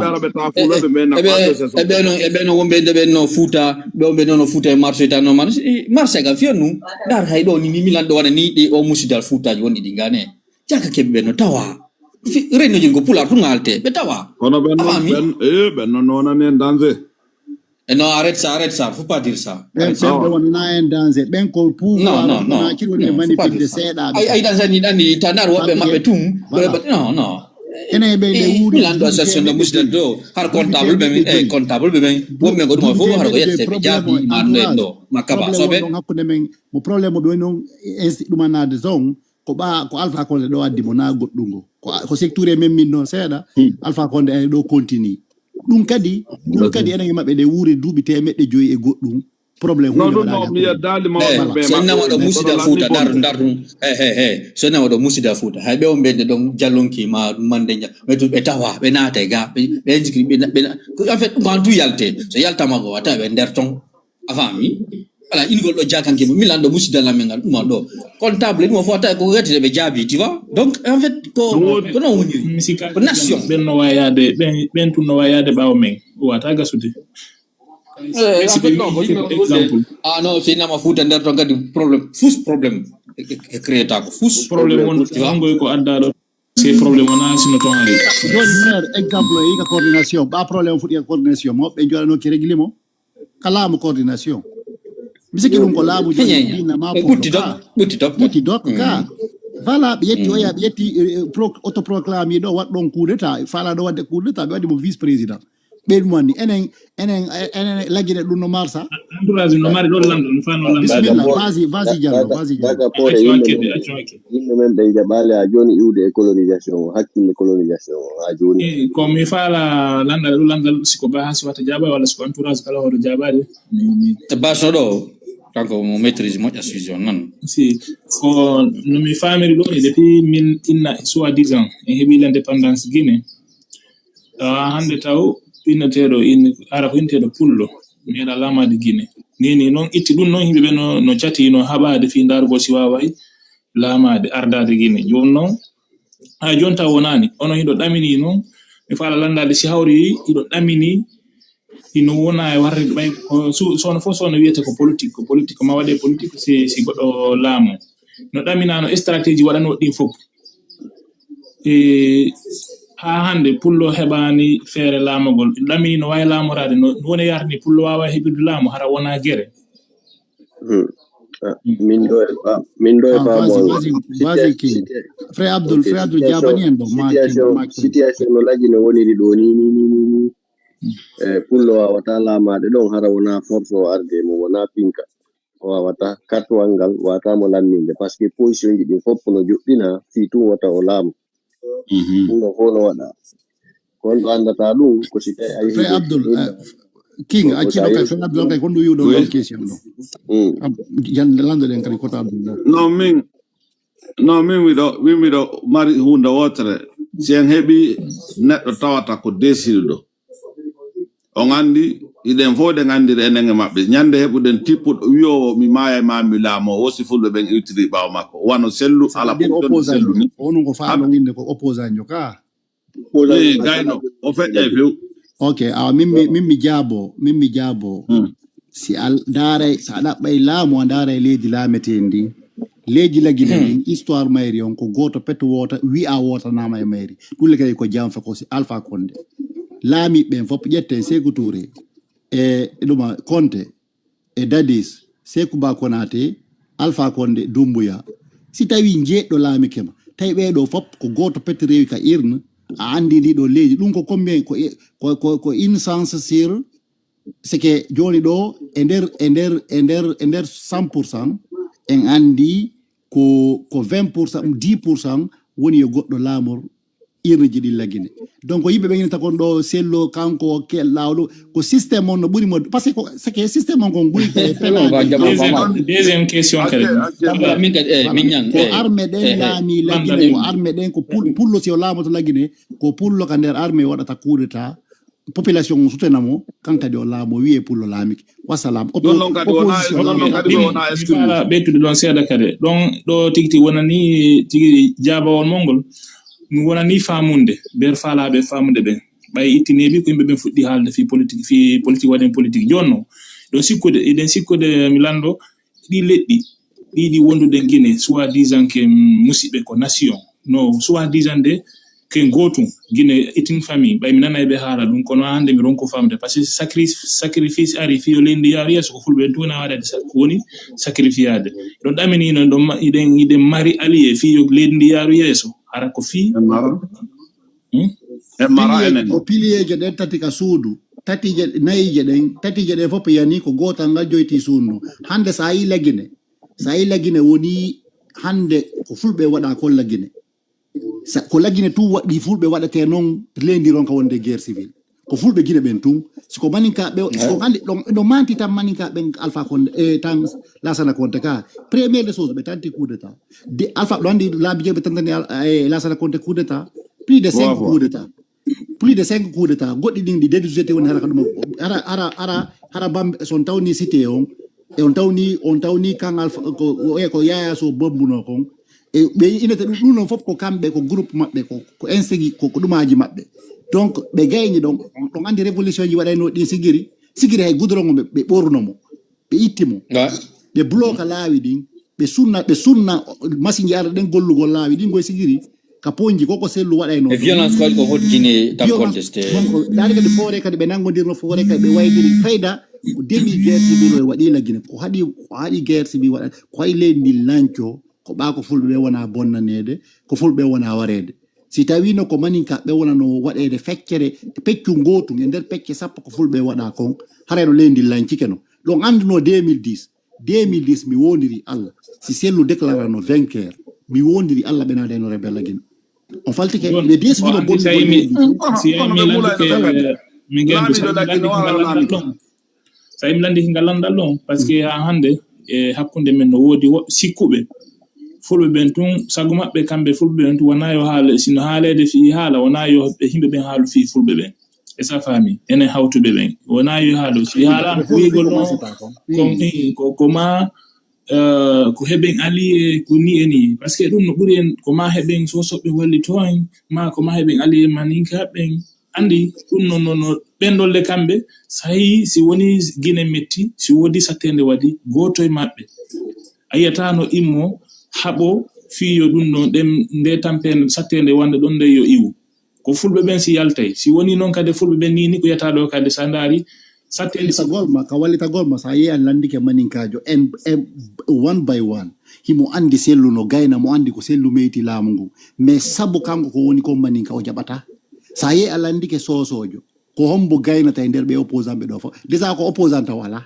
E ɓe no, e ɓe no wonɓe nde ɓe no Fuuta, ɓe wonɓe no Fuuta e marché tan no man. Marché ga fiyan nu. Dar hay ɗo ni, ni milan ɗo wana ni ɗi o musidal Fuutaji woni ɗi ngane. Jaka keɓe ɓe no tawa. Fi, reno jin ko pular tun alte. Ɓe tawa. Kono ɓen no, ɓen, eh, ɓen no nonani en danger. E non, arrête ça, arrête ça, faut pas dire ça. Ɓen, ɓen ɓe wonna en danger. Ɓen ko pouvoir, non, non, non, non, faut pas dire ça. Ay, ay, danger ni, ɗan ni, tanar woɓɓe maɓɓe tun, non, non. Enen ɓe nde wuuri. Milan ɗo association ɗo musidal ɗo, har comptable ɓe men, eh, comptable ɓe men, woɓɓe ko ɗum fof, har ko yette ɓe jaabi, ma ɗo, ma kaba, soɓe. Hakkunde men, mo problème mo ɓe woni on, insi-, ɗum a naade zone, ko ɓa, ko Alpha Condé ɗo addi mo, na goɗɗungo. Ko, ko secteur e men min noon seeɗa, Alpha Condé ene ɗo continue. Ɗum kadi, ɗum kadi enen e maɓɓe nde wuuri duuɓi teemeɗɗe joyi e goɗɗum. Problème non hunde ɗum waɗaani no hakkunde. mi yeddali mo Eh, ɓe so innama ɗo maɓɓe musida kono fuuta lanni ndar bonde. Ndar ɗum, he he he, so innama ɗo musida fuuta, hay ɓe on ɓeyde ɗon jallonki ma ɗum mande ja ɓe tu- ɓe tawa ɓe naata e ga ɓe ɓe jikri ɓe na- ɓe na- ko en fait ɗum ko han tu yalte, so yaltama ko wata ɓe nder ton. A faami? Ala ingol ɗo jakanke mo milan ɗo musida lamen ngal ɗuma ɗo comptable ɗuma fof wata ko wettede ɓe jaabi, tu vois. Donc en fait ko Ɗum woni. Ko non woniri. Mi sikka Ko nation. Ɓen no wawi yaade ɓen ɓen tun no wawi yaade ɓawo men, wata gasude. Eh, en fait non ko yimɓe on ɗum woni. Exemple. Ah non, so innama fuuta nder ton kadi problème, fus problème e créé ta ko fus. Problème on Tu vois? Angoy ko adda ɗo. C'est problème on a sino ton ari. Joni frère, exemple e yiga coordination ɓa problème fuɗi e coordination mo ɓe joɗanoki réglé mo ka laamu coordination. Mi sikki ɗum ko laamu joni Heñeñe. Dina ma E Polo ɓutti top ka ɓutti top. ɓutti dot ka voilà ɓe yetti oya ɓe yetti eh, eh, pro- autoproclame ɗo waɗ ɗon coup d'état fala ɗo wadde coup d'état ɓe waɗi mo vice président. Ɓe ɗum anni enen enen enen laggine ɗum no marsa. Entourage no mari ɗon lanɗo mi fano lanɗo. Bismillah, vas-y, vas-y Diallo, vas-y Diallo. Daga poore Accu yimɓe hakkede men accu hakke. Yimɓe men ɓe jaɓali ha joni iwde e colonisation o hakkille colonisation o ha joni. Eh, ko mi fala landal ɗo landal siko ba ha si wata jaɓa walla siko entourage kala hoto jaɓade. Mi- mi- Te baso ɗo kanko mo maîtrise moƴƴa sujet on nan. Si ko no mi famiri ɗum e depuis min tinna soi-disant en heɓi l'indépendance Guinée. Tawa hannde taw inneteeɗo in ara ko inneteeɗo pullo meeɗa laamaade Guinée. Nini noon itti ɗum noon yimɓe ɓe no no cati no haɓaade fii ndaarugol si waaway laamaade ardaade Guinée. Jooni noon haa jooni taw wonaani onon hiɗo ɗamini noon mi faala lanndaade si hawri hiɗo ɗamini ino wona e warde ɓay ko su- sono fof sono wiyete ko politique ko politique ko ma waɗe politique si si goɗɗo laamo no ɗaminano stratégie waɗano ɗin fof e ha hannde pullo heɓani feere laamagol ɗamini no wawi laamoraade no woni yarni pullo wawa heɓirde laamu hara wona gere Hmm. Ah, min ɗo e fa- min ɗo e Ah, faamo vas-y, an vas-y, Sitia- vas-y, King. Sitia- Frère Abdul, ok, frère Abdul situation- jabani en ɗo ma King, situation ma King. situation no lagine woniri ɗo ni ni ni ni e pullo wawata laamaade ɗon hara wona force o arde mo wona pinka o wawata kartowal ngal wawata mo lamminde par ce que position ji ɗin fof no joɗɗina fii tun wota o laamu ɗum ɗo fof no waɗa kon ɗo anndata ɗum ko si tawi a yehi Frère Abdul, eh, King, accino kay frère Abdul kay kon ɗo yiwɗo Oui. Ɗon question ɗo. Mm. Ab- jan lanɗoɗen kadi koto Abdul ɗo. Non min non min miɗo min miɗo mari hunde wotere si en heɓi neɗɗo tawata ko desiɗuɗo on anndi iɗen fof ɗen anndiri enen e maɓɓe ñannde heɓuɗen tippuɗo wiyowo mi maaya ma mi laamo wosi fulɓe ɓen iwtiri ɓaawo makko wano sellu ala Saɗa pour opposant sellu ni o non ko faalo winde ko opposant jo ka. Eh, gayno o feƴƴay few Ok, awa min mi min mi jaabo min mi jaabo Hmm. si al ndaaray so a ɗaɓɓay laamu a ndaaray leydi laametendi ndi leydi lagine ndin histoire mayri on ko gooto pet woota wi'a wootanama e mayri ɗulle kadi ko janfa ko si Alpha Condé laamiɓe ɓen fof ƴetten Sékou Touré e ɗuma Konte e Dadis Sékou Ba Konaté Alpha Condé Doumbouya si tawi jeeɗɗo laamike ma tawi ɓeɗo fof ko gooto pet rewi ka urne a andi ndi ɗo leydi ɗum ko combien ko ko ko une chance sur c'est que joni ɗo e nder e nder e nder e nder cent pour cent en andi ko ko vingt pour cent dix pour cent woni yo goɗɗo laamor urne ji ɗin lagine donc yimɓe ɓe inata kon ɗo sello kanko kelɗa o ɗo ko système on no ɓuri mo parce que ko c'est que système on kon guri ko e Non, ba jaɓa deuxième, fama. Deuxième question kadi Acce- acce- Min kadi e min ñan ko e armée ɗen e- e- laami lagine ko armée ɗen ko pul- pullo si o laamoto lagine ko pullo ka nder armée waɗata coup d'état population on sutena mo kankadi o laamo wiye pullo laamiki wasalam Ɗon noon kadi wona- ɗon noon kadi ɓe wona exclu. Fala ɓeytude ɗon seeɗa kadi ɗon ɗo tigi tigi wonani tigi jaabawol mon ngol mi wonani famunde ber falaɓe famude ɓen ɓay ittineɓi ko yimɓe ɓen fuɗɗi haalde fi politique fi politique waɗen politique joni noon ɗon sikkude eɗen sikkude mi lanndo ɗi leɗɗi ɗiɗi wondude Guinée soit disant que musiɓɓe ko nation no soit disant de ken gootum Guinée est une famille ɓay mi nanay ɓe haala ɗum kono hannde mi ronko famde par ce que sacrifice ari fiyo leydi ndi yaaru yeeso ko fulɓe en tuna waɗade ko woni sacrifiade ɗon ɗaminino ɗon iɗen iɗen mari allié fiyo leydi ndi yaaru yeeso hara ko fi e mara enen o piliyeeje ɗen tati ka suudu tatiije nayiije ɗen tatiije ɗen fof yani ko gootal ngal joyti suudu ndu hannde so a yi lagine so a yi lagine woni hannde ko fulɓe waɗa kon lagine ko lagine tout waɗi fulɓe waɗate noon leydi ronka wonde guerre civile Ko fulɓe Gine ɓen tun. Si ko maninka ɓe, si ko andi, ɗo, ɗo manti tan maninka ɓen Alpha Condé, e tan Lassana Conté ka. Première des choses, ɓe tanti coup d'état. De, Alpha, ɗo andi laabi jeeɓe tantani Al-, e Lassana Conté coup d'état. Plus de cinq coup d'état. Plus de cinq coup d'état. Goɗɗi ɗin ɗi dédusete woni hara ka ɗum. Hara, hara, hara, hara Bambe, so on tawni cité on, e on tawni, on tawni kan Alpha, ko, ko, ko Yaya Sow bombuno kon. E ɓe inete ɗum, ɗum non fof ko kamɓe, ko groupe maɓɓe, ko, ko instigi, ko, ko ɗumaji maɓɓe. Donc, ɓe gayni ɗon, on, on andi révolution ji waɗayno ɗin sigiri, sigiri hay goudron o ɓe, ɓe ɓorno mo, ɓe itti mo. Ɓe bloka laawi ɗin, ɓe sunna, ɓe sunna masinji ara ɗen gollugol laawi ɗin goy sigiri, ka ponji, koko sellu waɗayno E ɗum. Violence ko waɗi ko hoɗ Gine tan Violence, contesté. Donc, ɗaade kadi foore kadi ɓe nangodirno foore kadi ɓe waydiri fayda, ko demi guerre civile o e waɗi la Gine. Ko haɗi, ko haɗi guerre civile waɗa, ko haɗi leydi ndi lanco, ko ɓa ko fulɓe ɓe wona bonnaneede, ko fulɓe ɓe wona wareede. Si tawino ko maninka ɓe wonano waɗeede feccere, peccu gootu e nder pecce sappo ko fulɓe ɓe waɗa kon, harayno leydi ndi lancike no. Ɗon annduno deux mille dix, deux mille dix mi wondiri Allah, si sellu déclarano vainqueur, mi wondiri Allah ɓe naadayno rebelle Gine. On faltike, Ɗon, ɓe décidino ko anndi bonugol si a yimi, leydi ndi. Si a yimi Kono ɓe landike, ɓulay ɗo tagade. Min gandi Laamiɗo so Lagine landi o hara hingal laamiɗo. Lanndal ɗon. So a yimi landi hingal lanndal ɗon, parce que haa hannde, e hakkunde men no woodi wo-, sikkuɓe. Fulɓe ɓen tun, sago maɓɓe kamɓe fulɓe ɓen tun, wonaa yo haala, sino haaleede fii haala, wonaa yo ɓe yimɓe ɓen haalu fii fulɓe ɓen. E sa faami, enen hawtuɓe ɓen. Wonaa yo haalu, si haalaama ko wiigol no, ko, eh, ko, ko ma, eh, ko heɓen allié, ko ni e ni. Parce que ɗum no ɓuri en, ko ma heɓen sosoɓe wallito en, ma ko ma heɓen allié maninka ɓen. Anndi ɗum no, no, no ɓen ɗolle kamɓe, so a yii, si woni Gine metti, si woodi satteende waɗi, gooto e maɓɓe. A yiyata no immo haɓo fii yo ɗum ɗon ɗen, nde tampe satteende wonde ɗon nde yo iwu. Ko fulɓe ɓen si yaltay. Si woni non kadi fulɓe ɓen ni, ni ko yata ɗo kadi sa ndaari satteende Wallitagol ma, ka wallitagol ma, sa yii a lanndike maninkaajo, en, en, one by one. Himo anndi sellu no gayna, mo anndi ko sellu meyti laamu ngu. Mais sabu kanko ko woni kon maninka o jaɓata. Sa yii a lanndike soosoojo, ko hombo gaynata e nder ɓe opposant ɓe ɗo fof. Déjà ko opposant taw alaa.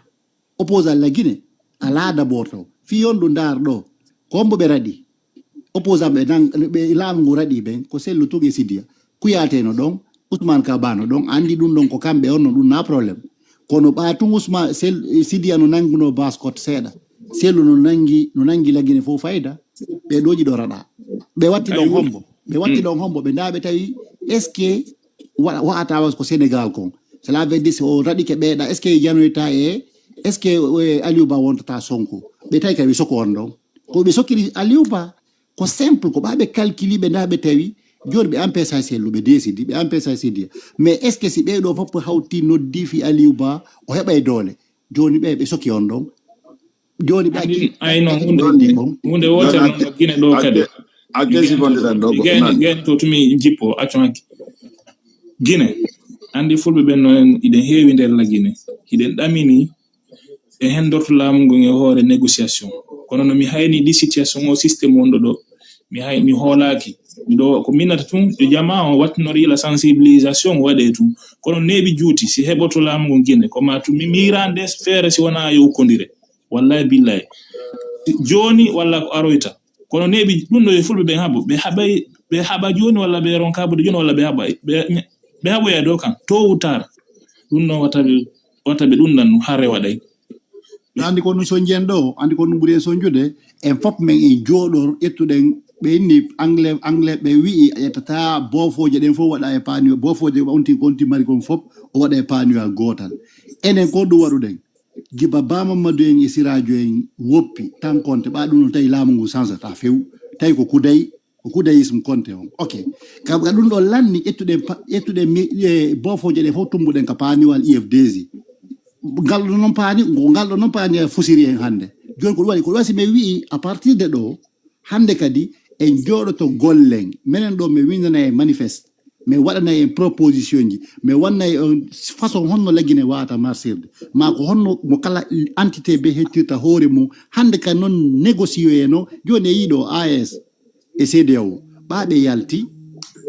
Opposant la Guinée, alaa d'abord taw. Fii on ɗo ndaar ɗo, ko hombo ɓe raɗi? Opposant ɓe nan-, ɓe laamu ngu raɗi ɓen, ko sellu tun e Sidiya. Kuyate no ɗon, Ousmane Kaba no ɗon, anndi ɗum ɗon ko kamɓe on no ɗum na problème. Kono ɓa tun Ousmane, sel-, Sidiya no nanguno Basse Côte seeɗa. Sellu no nangi, no nangi la Guinée fof fayda. Ɓe ɗoji ɗo raɗa. Ɓe watti ɗon Aywa. hombo. Ɓe watti Mm. ɗon hombo. Ɓe nda ɓe tawi, est-ce que wa-, wa'ata was ko Sénégal kon? Cela veut dire, si o raɗike ɓeeɗa, est-ce que janoyta e, est-ce que, eh, Aliou Ba wontata Sonko? Ɓe tawi kay ɓe soko on ɗon. Ko ɓe sokiri Aliou Ba, ko simple, ko ɓa ɓe calculi ɓe nda ɓe tawi, joni ɓe empêche sellu, ɓe décidi, ɓe empêche Sidiya. Mais est-ce que si ɓe ɗo fof hawti noddi fi Aliou Ba, o heɓa e doole? Joni ɓe, ɓe soki on ɗon. Joni ɓe Anndi, acci. Ay non, hunde, Anndi kon. hunde wootere Joni non, Gine ɗo kadi. Akke, akke si bonde tan ɗo Mi goɗɗo gayni, nan. gayni to tumi jippo, accu hakke. Gine, anndi fulɓe ɓen no en, iɗen heewi nder la Gine. Hiɗen ɗamini, ɓe hendorto laamu ngun e hoore négociation. Kono no mi hayni ɗi situation o système wonɗo ɗo, mi hay-, mi hoolaaki. Miɗo, ko minnata tun, e jama o wattinori la sensibilisation waɗe tun. Kono neeɓi juuti, si heɓoto laamu ngun Gine, ko ma tun mi miirande feere si wonaa yo ukkondire. Wallahi billahi. Jooni walla ko aroyta. Kono neeɓi ɗum ɗo e fulɓe ɓen haɓo. Ɓe haɓay, ɓe haɓa jooni walla ɓe ronka haɓude jooni walla ɓe haɓa, ɓe, ɓe haɓoya dow kan. Tôt ou tard. Ɗum ɗon wata ɓe, wata ɓe ɗum nan har rewa ɗay. Andi ko ɗum sonji en ɗo, andi ko ɗum ɓuri en sonjude. En fof men en jooɗor ƴettuɗen ɓe inni anglais, anglais ɓe wi'i a ƴettata boofooje ɗen fof waɗa e paani, boofooje onti, onti mari kon fof o waɗa e paani gootal. Enen ko ɗum waɗuɗen. Giba Ba Mamadou en e Sirajo en woppi tan konte ɓa ɗum no tawi laamu ngu sansata few. Tawi ko kuday, ko kudayisme konte on. Ok. Kam ka ɗum ɗo lanni ƴettuɗen pa-, ƴettuɗen mi-, e boofooje ɗe fof tumbuɗen ka paaniwal I F D G. Ngal ɗo noon paani, ngo ngal ɗo noon paani a fusiri en hannde. Jooni ko ɗum waɗi, ko ɗum waɗi si mi wi'i à partir de ɗo, hannde kadi en jooɗoto gollen. Menen ɗo mi winndana en manifeste. Mi waɗana en proposition ji. Mi wanna en façon honno la Guinée wawata marsirde. Ma ko honno mo kala entité be hettirta hoore mum. Hannde ka noon négocier no. Jooni e yiɗo A E S e C D A O. Ɓa ɓe yalti,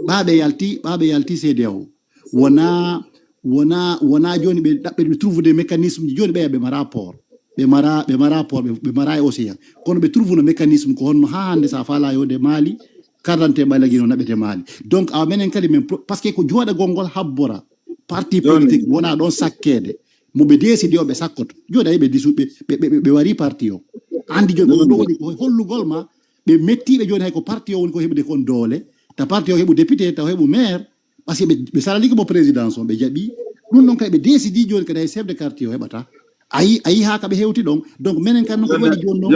ɓa ɓe yalti, ɓa ɓe yalti C D A O. Wona, wona, wona jooni ɓe ɗaɓɓe ɓe trouve des mécanismes. Jooni ɓe, ɓe mara port. Ɓe mara, ɓe mara port, ɓe, ɓe mara e océan. Kono ɓe trouve no mécanisme ko honno haa hannde sa faala yode Mali, carte d'identité ɓaleejo no naɓete Mali. Donc, awa menen kadi men pro-, parce que ko jooɗagol ngol habbora. Parti politique wona ɗon sakkeede mo ɓe décidi o ɓe sakkoto. Jooni ayi ɓe disu ɓe ɓe ɓe wari parti o. Andi jooni ko ɗo woni ko hollugol ma ɓe mettiɓe jooni hay ko parti o woni ko heɓude kon doole. Ta parti o heɓu député, ta o heɓu maire. Parce que ɓe ɓe salali ko mo présidence on ɓe jaɓi. Ɗum ɗon kay ɓe décidi jooni kadi hay chef de quartier o heɓata. Ayi ayi ha ka ɓe hewti ɗon. Donc menen kan no ko waɗi jooni noon.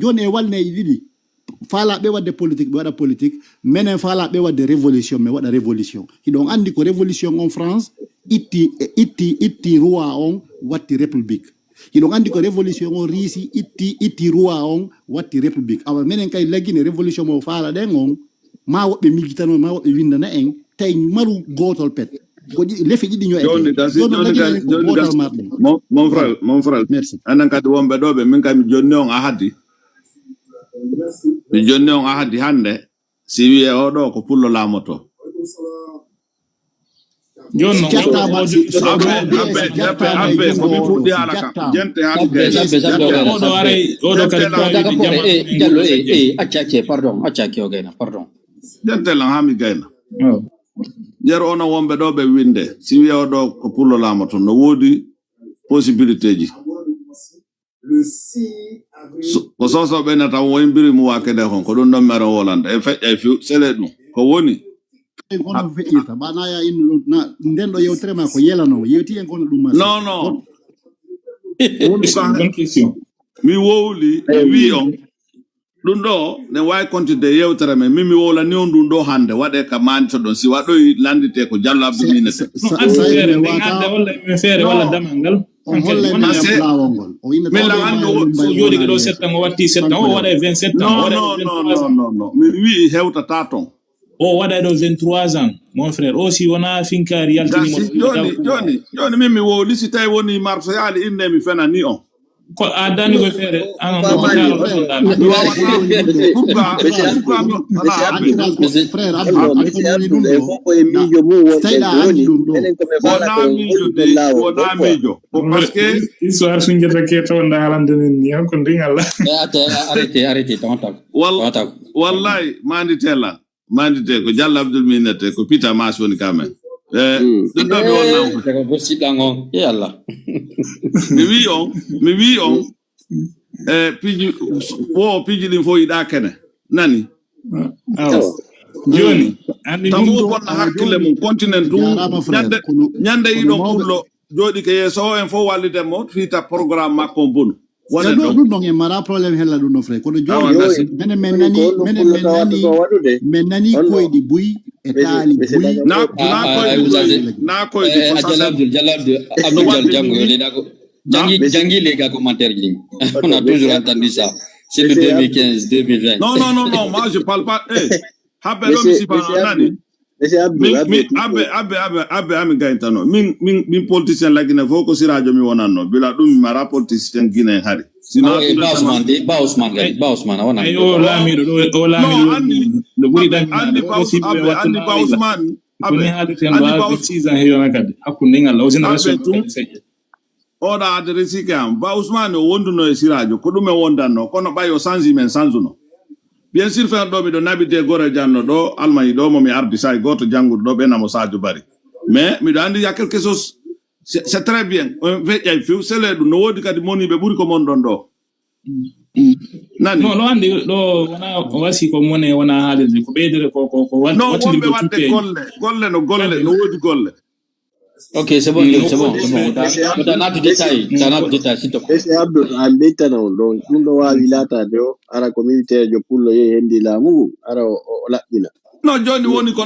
Jooni e walneeji ɗiɗi. Faalaɓe waɗde politique ɓe waɗa politique, menen faalaɓe waɗde révolution mi waɗa révolution. Hiɗon anndi ko révolution on France itti itti itti roi on watti république. Hiɗon anndi ko révolution on riisi itti itti roi on watti république. Awa menen kay laggine révolution mo faalaɗen on ma woɓɓe miggitano ma woɓɓe winndana en tawi maru gootol pet. Ko lefe ɗiɗi ño e joni kasi joni kasi joni kasi mon frère mon frère merci. Anan kadi wonɓe ɗo ɓe min kay mi jonni on ahadi. Mi jonni on ahadi hannde si wiye oɗo ko pullo laamoto. Joni non abbe abbe abbe abbe ko mi fuɗɗi haala kam jente haali gay oɗo aray oɗo kadi jallo e acca acce pardon acca acce o gayna pardon. Jente lan ha mi gayna. Yer onon wonɓe ɗo ɓe winde si wiye oɗo ko pullo laamoto no woodi possibilité ji. Ko soso ɓe nata woy mbiri mu wakede hon ko ɗum ɗon mero wolanda e feƴƴa e fiw sele ɗum ko woni. Kono feƴƴirta ba na ya innu ɗum na nden ɗo yewtere ma ko yelano yewti en kono ɗum ma non non. Mi wowli mi wi on ɗum ɗo ne wawi continude yewtere men min mi wowlani on ɗum ɗo hannde waɗe ka manito ɗon si waɗoyi landite ko jallo abdu minete. Feere walla damal ngal. Mila anno jooɗi ɗo sept ans o watti sept ans o waɗa e vingt sept ans non non non non non min wi'i hewtata ton. O waɗa ɗo vingt trois ans mon frère o si wona finkaari yaltini mo joni joni joni min mi wowli si tawi woni marso yaali inne mi fenani on. Ko a dani ko feere anon ɗo ko taaro ɗo ɗon ɗaami. Frère abdou abdou ko woni ɗum ɗo tawi ɗa anndi ɗum ɗo. Wona miijo de wona miijo ko parce que histoire sunjata ke taw nda halande nen ni hanko ndin allah. Arrêté arrêté tan tan. Wallahi manditela. Mandite ko jallo abdul minete ko pita mas woni kamen. Ɗum ɗo mi wonnamo ko siɗɗan on e allah. Mi wi on mi wi on e piiji wo piiji ɗin fof yiɗa kene nani. Joni taw o bonna hakkille mum continent ɗum. Ñande yiɗon pullo jooɗi ke yeeso o en fof wallide mo fiita programme makko on bonu. Wonen ɗo ɗum ɗon en mara problème hella ɗum ɗo frère kono joni menen men nani menen men nani men nani koyɗi buy e taali buy. Na koyɗi buy na koyɗi ko jalabdul jalabdul abdul jal jango yo leyɗa ko jangi jangi les gars commentaire ji. On a toujours entendu ça c'est le deux mille quinze deux mille vingt. Non non non non moi je parle pas eh habbe ɗo mi sifa nani. Abbe abbe abbe abbe abbe ami gayntano min min min politicien la Guinée fof ko sirajo mi wonanno bila ɗum mi mara politicien Guinée hari. Sinon ba Ousmane de ba Ousmane gadi ba Ousmane a wona o laamiɗo ɗo o laamiɗo ɗo ɓuri ɗan anndi ba Ousmane abbe anndi ba Ousmane abbe anndi ba Ousmane heyona kadi hakkunde ngal o génération kadi seƴƴe. Oɗa adresi ke am ba Ousmane o wonduno e sirajo ko ɗum e wondanno kono ɓay o sanji men sanjuno. Bien sûr fen ɗo miɗo naɓi de gore janno ɗo almañi ɗo momi ardi sayi goto jannguɗo ɗo ɓe namo sadio bari. Mais miɗo andi ya quelque chose c'est très bien on feƴƴay few sele ɗum no wodi kadi moniɓe ɓuri ko mon ɗon ɗo. Nani no no andi ɗo wona wasi ko mone wona haalirde ko ɓeydere ko ko ko non wonɓe wadde golle golle no golle no wodi golle. Ok, c'est bon, c'est bon, c'est bon. T'as n'as du détail, t'as n'as du détail, s'il te plaît. Monsieur Abdou, a mbeytana on ɗon ɗum ɗo waawi laataade o ara ko militaire jo pullo yehi hendi laamu ngu ara o laɓɓina. No jooni woni ko